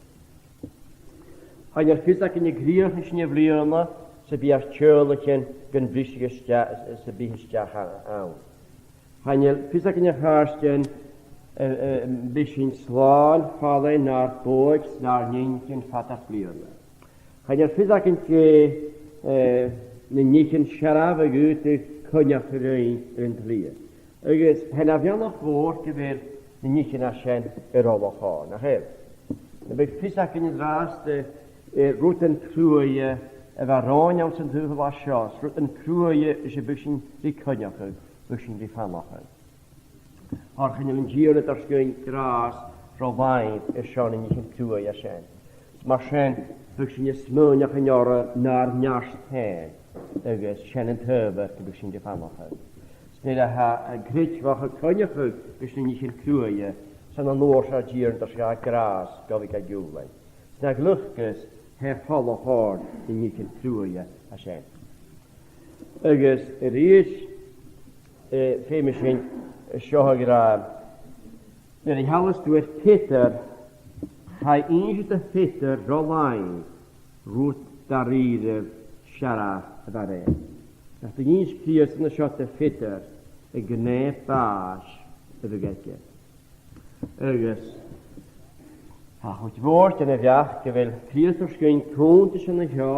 Chan eil fios againn a' chrìoch na seo a' bhliadhna 's a bhith ar teaghlaichean gan briseadh a-steach, 's a bhith a-steach a-, ann. Chan eil fios againn, a chàirdean, eh, eh, am bi sinn slàn, falaidh, nar bodhaig 's nar n-inntinn fad ar bliadhna. Chan eil fios againn dè, eh, na nithean searbh a dh'fhaodadh coinneachadh rinn air an t-slighe. Agus tha e na bheannachd mhòr gu bheil na nithean sin a' roiligeadh, nach eil? Nam biodh fios againn an-dràsta, eh, rud an cruaidh a bha romhainn anns an t-saoghal a bha seo, 's rud an cruaidh is am biodh sinn ri coinneachadh, biodh sinn ri faighneachd. Oir chan eil an Tighearna a' toirt dhuinn gràs ro làimh airson na nithean cruaidh sin. Mar sin, bhiodh sinn a' smaoineachadh orra nar neart fhèin, agus sin an t-adhbhar gum biodh sinn ri faighneachd. 'S nuair a tha an creideamh a' coinneachadh ris na nithean cruaidh, 's ann an uair sin an Tighearna a' toirt dha gràs gu bhith ga ghiùlain. 'S na ghlucas, tha e a' falach oirnn na nithean cruaidh sin. Agus a-rithist, eh, feumaidh sinn seo a ràdh. Nuair a sheallas tu air Peter, tha e ag innse do Pheter ro làimh rud dha-rìribh searbh a bha air. Nach do dh'innis Crìosd an seo do Pheter an gnè bàis a bhiodh aige. Agus tha e a' còrdadh rium a bheachd gu bheil Crìosd a' toirt dhuinn cunntas an seo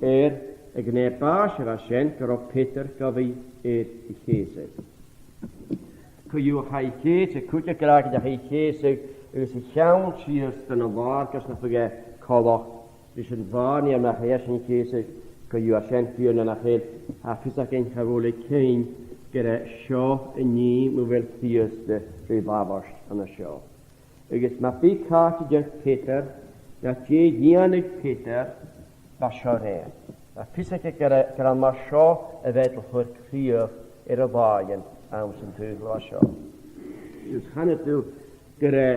air an gnè bàis a bha sin gun robh Peter gu bhith air a cheusadh. Co-dhiù, chaidh a cheusadh, cuideachd ag ràdh gun deach a cheusadh agus a cheann sìos dhan an làr gus nach biodh e coltach ris an bhàrr, nuair nach eil e sin a' cheusadh. Co-dhiù, tha sin fìor, nach eil? Tha fios againn, cha robh e a' creidsinn gur e seo an nì mu bheil Crìosd ri labhairt an seo. Agus ma bhiodh càite a deir Peter, no dè dhèanadh Peter, bha seo rèidh. Tha fios aige gur e, gur ann mar seo a bha iad a' cur cridhe air a làithean anns an t-saoghal a bha seo. Agus chanadh tu gur e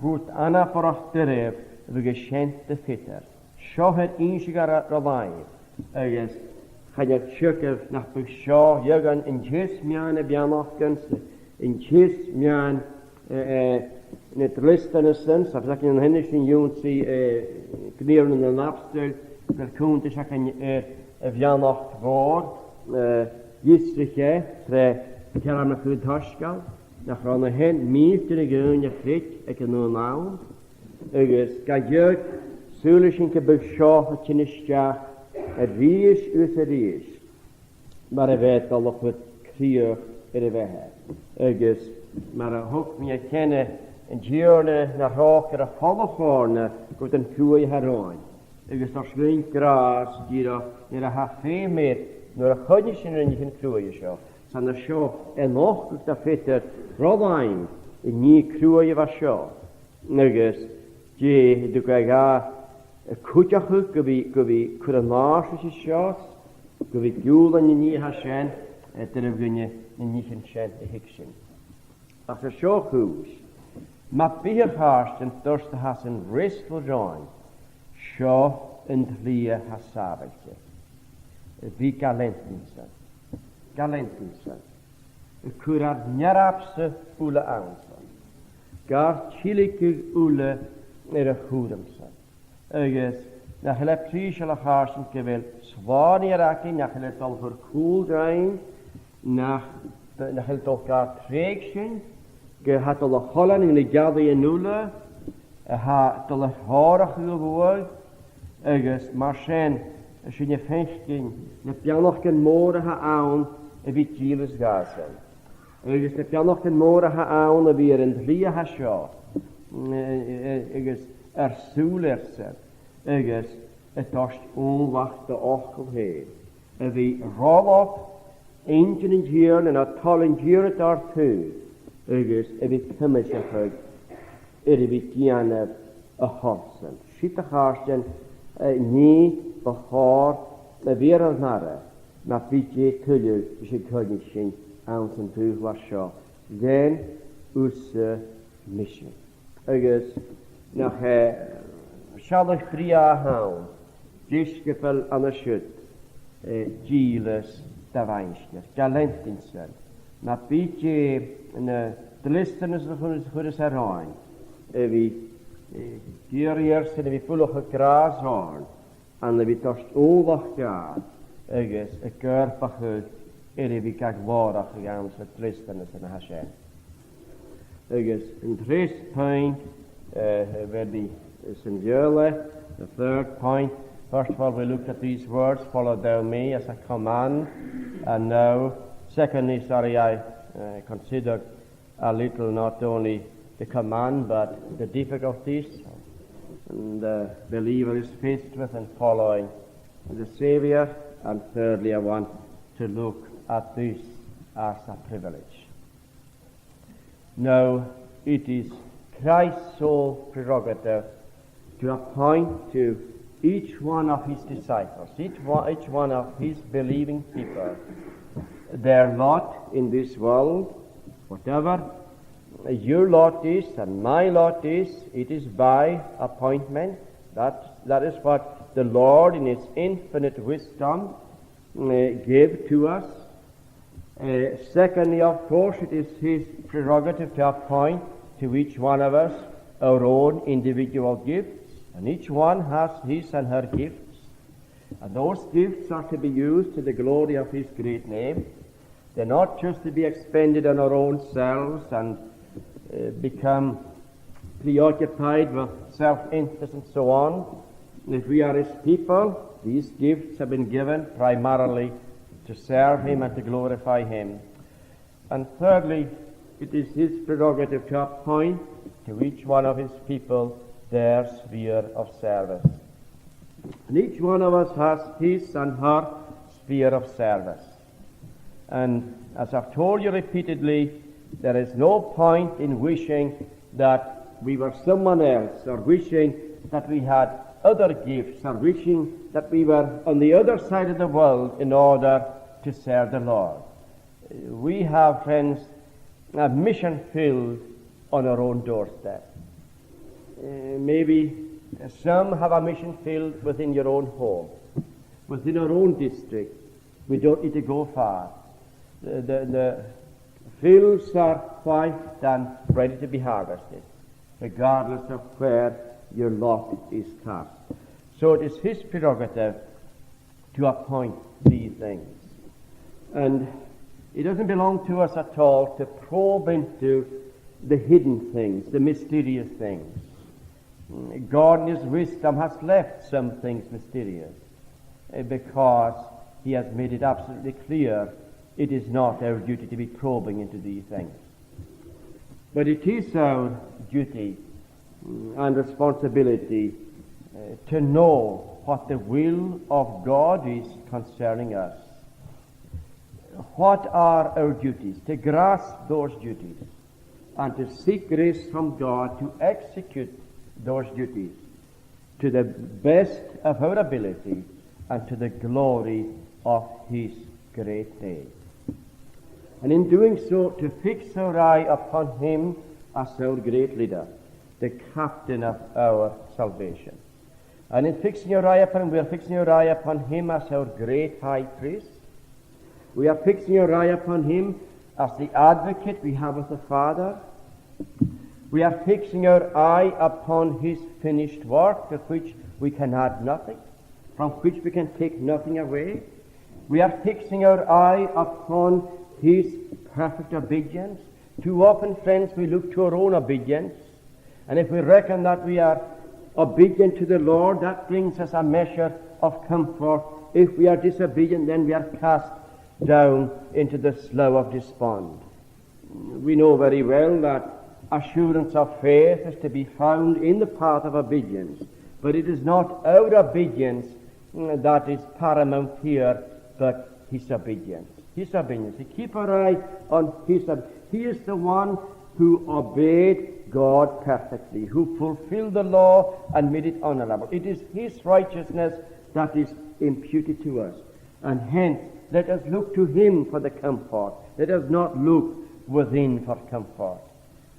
rud anabarrach doirbh a bhiodh sin do Pheter. Seo air innse dha ro, ro làimh, agus chan eil teagamh nach biodh seo, dheagh, an, an teis-meadhan a' bheannachd, an teis-meadhan, eh, eh, na dleastanasan, 's tha fios againn an sin, sin ionnsaigh, eh, Gnìomharan nan Abstoil, gu bheil cunntas againn air a' bheannachd mhòr, eh, dh'fhiosraich e tro chearnach a' Chuid Soisgeil, nach robh na h-aon mìltean de dhaoine a chreid aig an aon àm. Agus gu dearbh, saoilidh sinn gum biodh seo a' tighinn a-steach a-rithist agus a-rithist, mar a bhiodh e a' dol a chur crìoch air a bheatha. Agus mar a thug mi a-cheana, an Tighearna na thròcair a' falach oirnn gu bhith an cruaidh a tha romhainn. Agus a' toirt dhuinn gràs dìreach nuair a tha feum air, nuair a choinnich sinn ri na nithean cruaidh seo. 'S ann an seo a nochdadh do Pheter ro làimh an nì cruaidh a bha seo. Agus dè an tug e dha cuideachadh gu bhith, gu bhith cur an àirde ris seo, gu bhith giùlan an nì a tha sin, eh, doirbh dhuinne na nithean sin a thuigsinn. Ach an seo a' chùis, ma bhitheadh, a chàirdean, dòrtadh às an fhreastal romhainn, seo an t-slighe a tha sàbhailte. A bhith ga leantainn-san, ga leantainn-san. A' cur ar n-earbsa uile ann-san. Gar tilgeil uile air a chùram-san. Agus nach eil e prìseil, a chàirdean, gu bheil Slànaighear againn, nach eil e a' dol a chur cùl rinn, nach, nach eil e a' dol gar trèigsinn, gu, tha e a' dol a choileanadh na geallaidhean uile, a tha a' dol a threòrachadh a bhuadh, agus mar sin, 's e sin a' faicinn na beannachdan mòra a th' ann a bhith dìleas dhàsan. Agus na beannachdan mòra a th' ann a bhith air an t-slighe a tha seo, eh, eh, agus ar sùil airsan, agus a' toirt ùmhlachd do fhacal fhèin, a bhith a' roiligeadh inntinn an Tighearna, no toil an Tighearna dar taobh, agus a bhith cuimseachadh air a bhith dèanamh a thoil-san. Siud, a chàirdean, eh, nì bu chòir a bhith air ar n-aire, na bitheadh tuilleadh ris an coinnich sinn anns an t-saoghal seo. Lean thusa mise. Agus nach e sealladh brèagha a th' ann, deisciobail an siud, eh, dìleas do mhaighstir, ga leantainn-san. Na bitheadh na dleastanasan a chuireas, chuireas e romhainn, a bhith, eh, ag iarraidh airsan a bhith buileachadh gràs oirnn, ann a bhith a' toirt ùmhlachd dha, agus a' coimhead air a bhith ga ghlòrachadh anns na dleastanasan a tha sin. Agus an treas puing, eh, a bheir mi san Bheurla, the third point. First of all, we looked at these words, "Follow thou me," as a command. And now, secondly, sorry, I, uh, considered a little, not only the command, but the difficulties the believer is faced with in following the Saviour. And thirdly, I want to look at this as a privilege. Now, it is Christ's sole prerogative to appoint to each one of his disciples, each one, each one of his believing people, their lot in this world. Whatever your lot is and my lot is, it is by appointment. That, that is what the Lord in his infinite wisdom, uh, gave to us. Uh, secondly, of course, it is his prerogative to appoint to each one of us our own individual gifts, and each one has his and her gifts. And those gifts are to be used to the glory of his great name. They're not just to be expended on our own selves and, uh, become preoccupied with self-interest and so on. If we are his people, these gifts have been given primarily to serve him and to glorify him. And thirdly, it is his prerogative to appoint to each one of his people their sphere of service. And each one of us has his and her sphere of service. And as I've told you repeatedly, there is no point in wishing that we were someone else, or wishing that we had other gifts, or wishing that we were on the other side of the world in order to serve the Lord. We have, friends, a mission field on our own doorstep. Uh, maybe some have a mission field within your own home, within our own district. We don't need to go far. The, the, the fields are white and ready to be harvested, regardless of where your lot is cast. So it is his prerogative to appoint these things. And it doesn't belong to us at all to probe into the hidden things, the mysterious things. God in his wisdom has left some things mysterious, eh, because he has made it absolutely clear it is not our duty to be probing into these things. But it is our duty, mm, and responsibility, uh, to know what the will of God is concerning us. What are our duties? To grasp those duties and to seek grace from God to execute those duties to the best of our ability and to the glory of his great name. And in doing so, to fix our eye upon him as our great leader, the captain of our salvation. And in fixing our eye upon him, we are fixing our eye upon him as our great high priest. We are fixing our eye upon him as the advocate we have with the Father. We are fixing our eye upon his finished work, of which we can add nothing, from which we can take nothing away. We are fixing our eye upon his perfect obedience. Too often, friends, we look to our own obedience, and if we reckon that we are obedient to the Lord, that brings us a measure of comfort. If we are disobedient, then we are cast down into the slough of despond. We know very well that assurance of faith is to be found in the path of obedience, but it is not our obedience, mm, that is paramount here, but his obedience. His obedience. To keep our eye on his ob-, he is the one who obeyed God perfectly, who fulfilled the law and made it honorable. It is his righteousness that is imputed to us. And hence, let us look to him for the comfort. Let us not look within for comfort.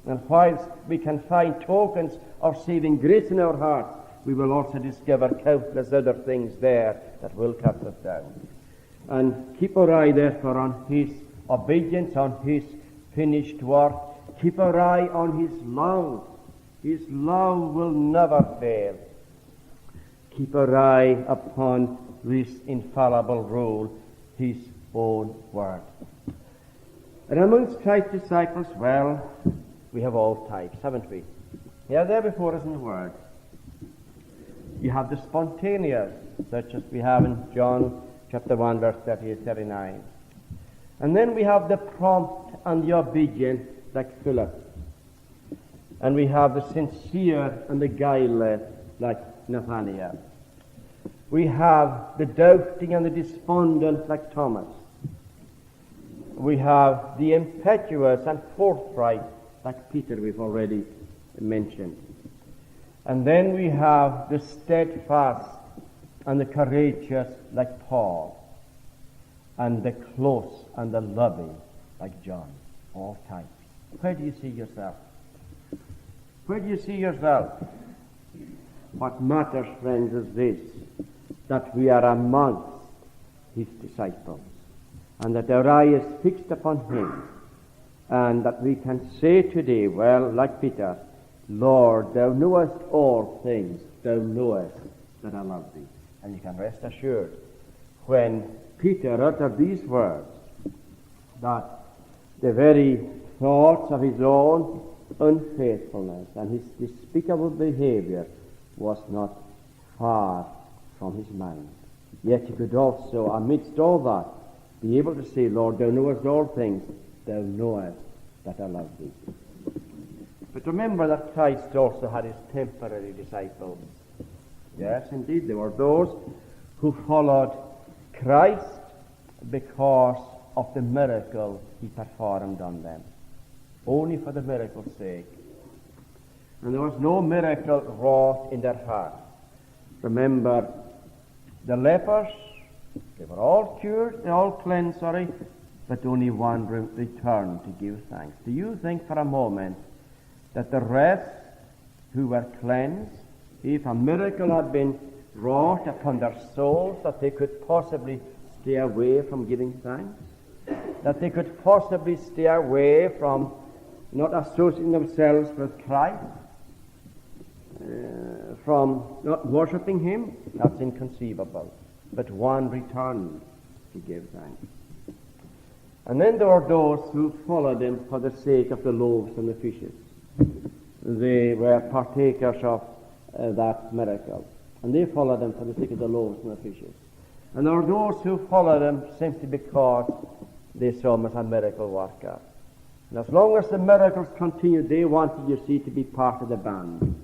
And whilst we can find tokens of saving grace in our hearts, we will also discover countless other things there that will cast us down. And keep our eye, therefore, on his obedience, on his finished work. Keep our eye on his love. His love will never fail. Keep our eye upon this infallible rule, his own word. And amongst Christ's disciples, well, we have all types, haven't we? They are there before us in the word. You have the spontaneous, such as we have in John chapter one, verse thirty-eight, thirty-nine. And then we have the prompt and the obedient, like Philip. And we have the sincere and the guileless, like Nathanael. We have the doubting and the despondent, like Thomas. We have the impetuous and forthright, like Peter, we've already mentioned. And then we have the steadfast and the courageous, like Paul, and the close and the loving, like John. All types. Where do you see yourself? Where do you see yourself? What matters, friends, is this, that we are amongst his disciples, and that our eye is fixed upon him, and that we can say today, well, like Peter, "Lord, thou knowest all things, thou knowest that I love thee." And you can rest assured, when Peter uttered these words, that the very thoughts of his own unfaithfulness and his despicable behaviour was not far from his mind. Yet he could also, amidst all that, be able to say, "Lord, thou knowest all things, thou knowest that I love thee." But remember that Christ also had his temporary disciples. Yes, indeed, there were those who followed Christ because of the miracle he performed on them, only for the miracle's sake. And there was no miracle wrought in their heart. Remember, the lepers, they were all cured, they all cleansed, sorry, but only one re-, returned to give thanks. Do you think for a moment that the rest who were cleansed, if a miracle had been wrought upon their souls, that they could possibly stay away from giving thanks, that they could possibly stay away from not associating themselves with Christ, uh, from not worshipping him? That's inconceivable. But one returned to give thanks. And then there were those who followed him for the sake of the loaves and the fishes. They were partakers of, uh, that miracle. And they followed him for the sake of the loaves and the fishes. And there were those who followed him simply because they saw him as a miracle worker. And as long as the miracles continued, they wanted, you see, to be part of the band.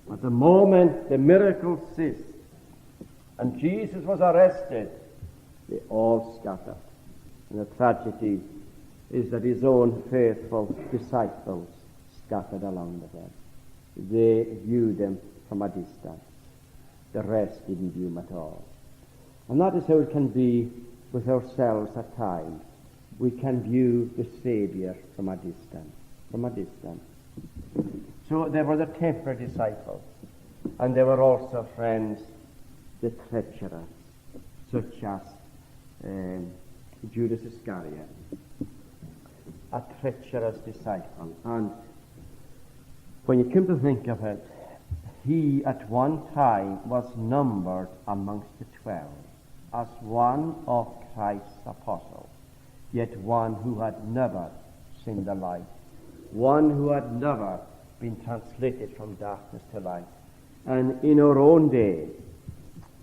But the moment the miracles ceased and Jesus was arrested, they all scattered. And the tragedy is that his own faithful disciples scattered along with him. They viewed him from a distance. The rest didn't view him at all. And that is how it can be with ourselves at times. We can view the Saviour from a distance, from a distance. So there were the temporary disciples, and there were also, friends, the treacherous, such as, um, Judas Iscariot, a treacherous disciple. And when you come to think of it, he at one time was numbered amongst the twelve as one of Christ's apostles, yet one who had never seen the light, one who had never been translated from darkness to light. And in our own day,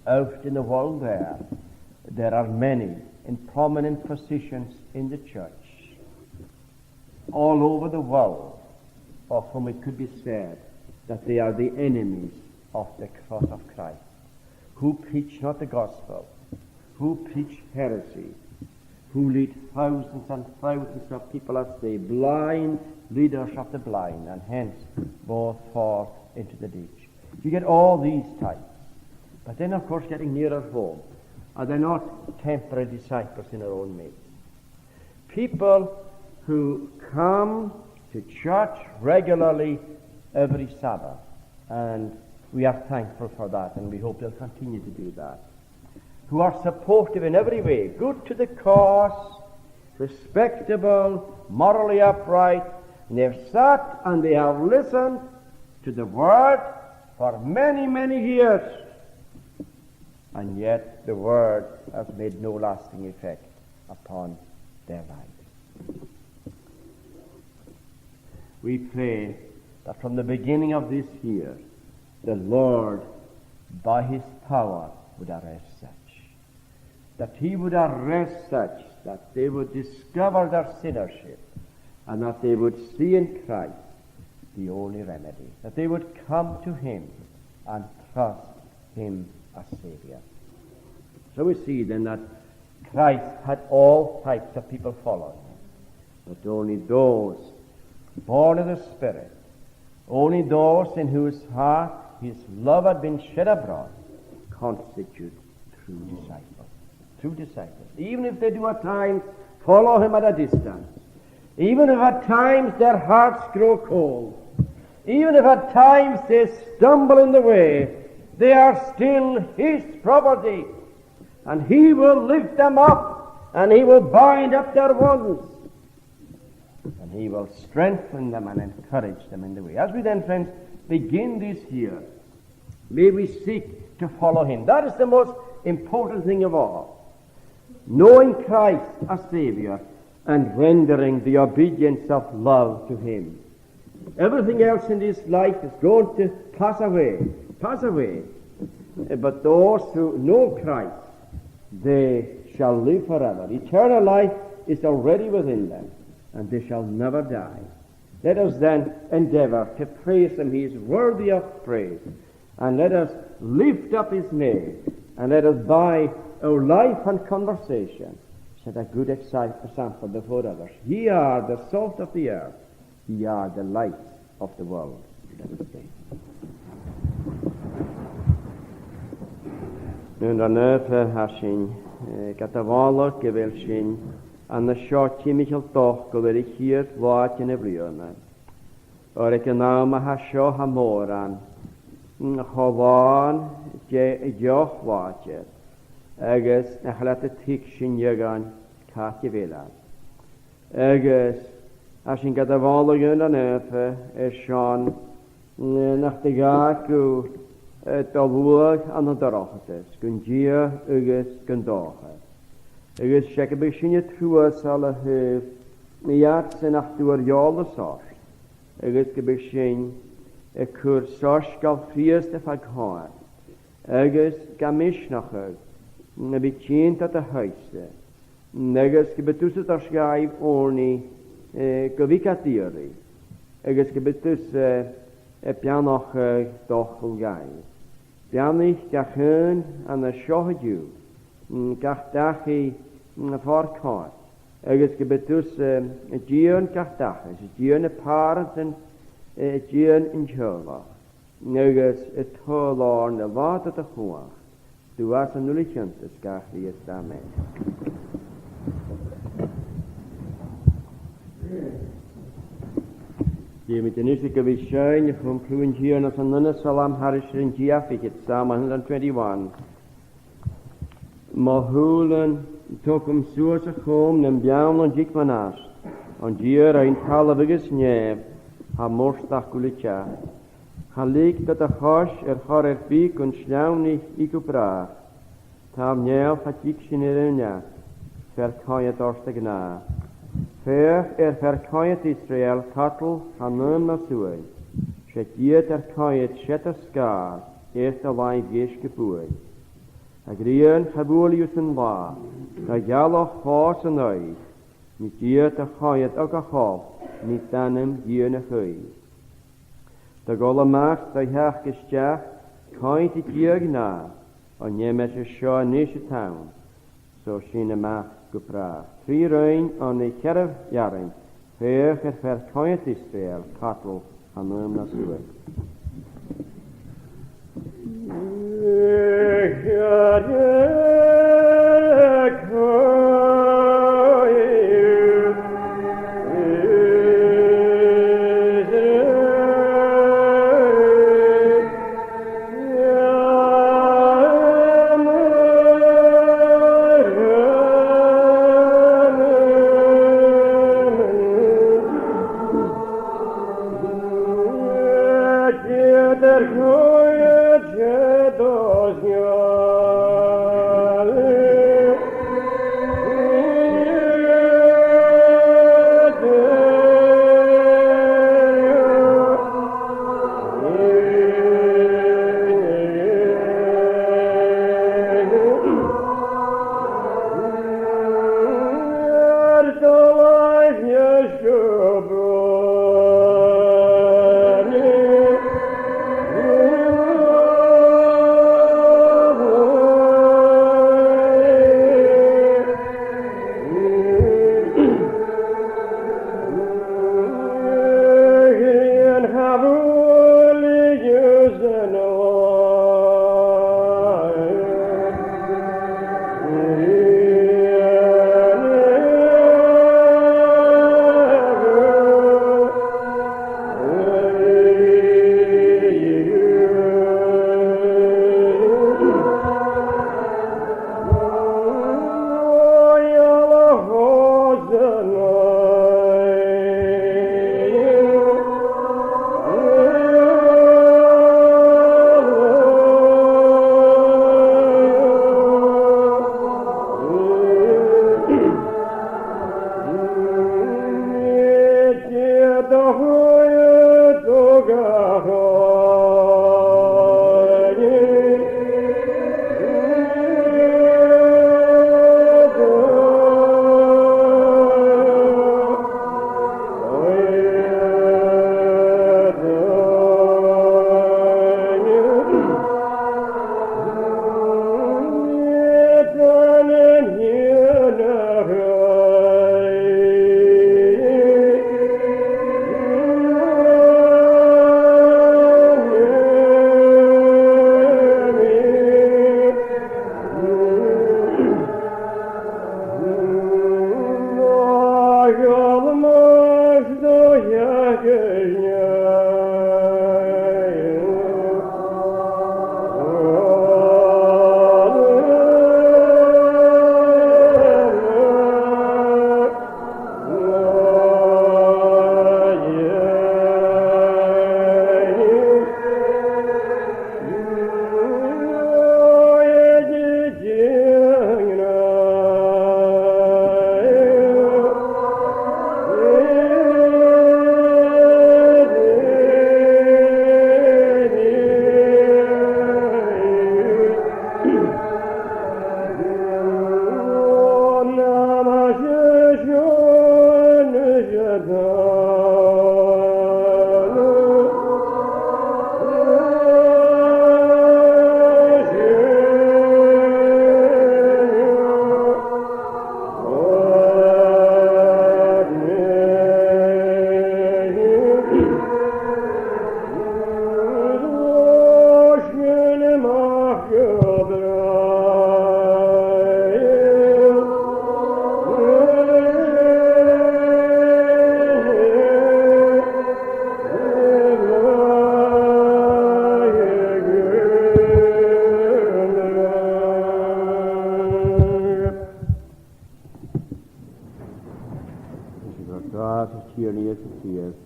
out in the world there, there are many in prominent positions in the church all over the world of whom it could be said that they are the enemies of the cross of Christ, who preach not the gospel, who preach heresy, who lead thousands and thousands of people astray, blind leaders of the blind, and hence both fall into the ditch. You get all these types. But then, of course, getting nearer home, are they not temporary disciples in our own midst? People who come to church regularly every Sabbath, and we are thankful for that, and we hope they'll continue to do that. Who are supportive in every way, good to the cause, respectable, morally upright, and they've sat and they have listened to the word for many, many years, and yet the word has made no lasting effect upon their lives. We pray that from the beginning of this year, the Lord, by his power, would arrest such, that he would arrest such, that they would discover their sinnership, and that they would see in Christ the only remedy, that they would come to him and trust him as Saviour. So we see then that Christ had all types of people following him, but only those born of the Spirit, only those in whose heart his love had been shed abroad, constitute true disciples. True disciples. Even if they do at times follow him at a distance, even if at times their hearts grow cold, even if at times they stumble in the way, they are still his property, and he will lift them up, and he will bind up their wounds, and he will strengthen them and encourage them in the way. As we then, friends, begin this year, may we seek to follow him. That is the most important thing of all. Knowing Christ as Saviour and rendering the obedience of love to him. Everything else in this life is going to pass away, pass away. But those who know Christ, they shall live forever. Eternal life is already within them, and they shall never die. Let us then endeavour to praise him. He is worthy of praise. And let us lift up his name, and let us by our life and conversation set a good exi-, example before others. Ye are the salt of the earth, ye are the light of the world. Let us pray. Aon latha, a Thighearna, tha sinn, eh, gad mholadh gu bheil sinn an seo timcheall d' fhacal air a' chiad latha den bhliadhna. Oir aig an àm a tha seo tha mòran, mm, cho làn de, deoch-làidir, agus nach eil iad a' tuigsinn eadhon càit a bheil iad. Agus tha sinn gad mholadh, Aon Latha Naofa, airson, mm, nach do dh'fhàg thu, eh, do shluagh ann an dorchadas, gun Dia agus gun dòchas. Agus 's e gum biodh sinne truasail a thaobh iadsan nach d' fhuair eòlas ort, agus gum biodh sinn a' cur soisgeul Chrìosd fad choimhead, agus gam misneachadh a bhith tighinn dad thaigh-sa, agus gum bi thusa a' toirt dhaibh ùrnaigh, eh, gu bhith gad iarraidh, agus gum bi thusa, eh, a' beannachadh d' fhacal dhaibh. Beannaich gach aon an seo an-diugh, mm, gach dachaigh, mm, fad choimhead, agus gum bi thusa, eh, a' dìon gach dachaigh, a' dìon nam pàrantan, eh, a' dìon an teaghlach, agus a' toirt oirnn an làthair do chumhachd, do Mhac an uile-chiontais, a Chrìosd. Amen. Dèanamaid a-nis gu bhith a' seinn a chum cliù an Tighearna san aon salm thairis air an dà fhichead, Psalm one hundred twenty-one. Mo shùilean, togam suas a chum nam beanntan, thig mo neart, on Dia a rinn talamh agus nèamh, tha murt ach gu bheil teachd. Cha leig do do chois air chor air bith gun sleamhnaich i gu bràth. Tha am nèamh cha tig sinn air ar neach, fear-coimhead ort a ghnàth. Feuch air fear-coimhead Israel, cadal chan aom na suain. 'S e Dia dar coimhead, 's e do sgàth, air do làimh dheis gu buain. A' ghrian cha bhuail thu san là, no ghealach fòs an oidhche, nì Dia do choimhead o gach olc, nì d' anam Dia na chaoidh. Do dhol a-mach, do theachd a-steach, coimhead Dia a ghnàth, on eamas seo a-nis an t-àm, so sinn a-mach gu bràth. Trì rainn on a' cheathramh earrainn, feuch air fear-coimhead Israel, cadal chan aom na suain.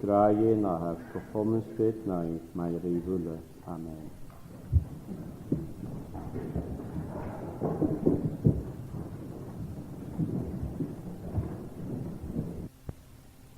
Gràdh Dhè an Athar gu h-iomadh-staid naoimh maille ribh uile. Amen.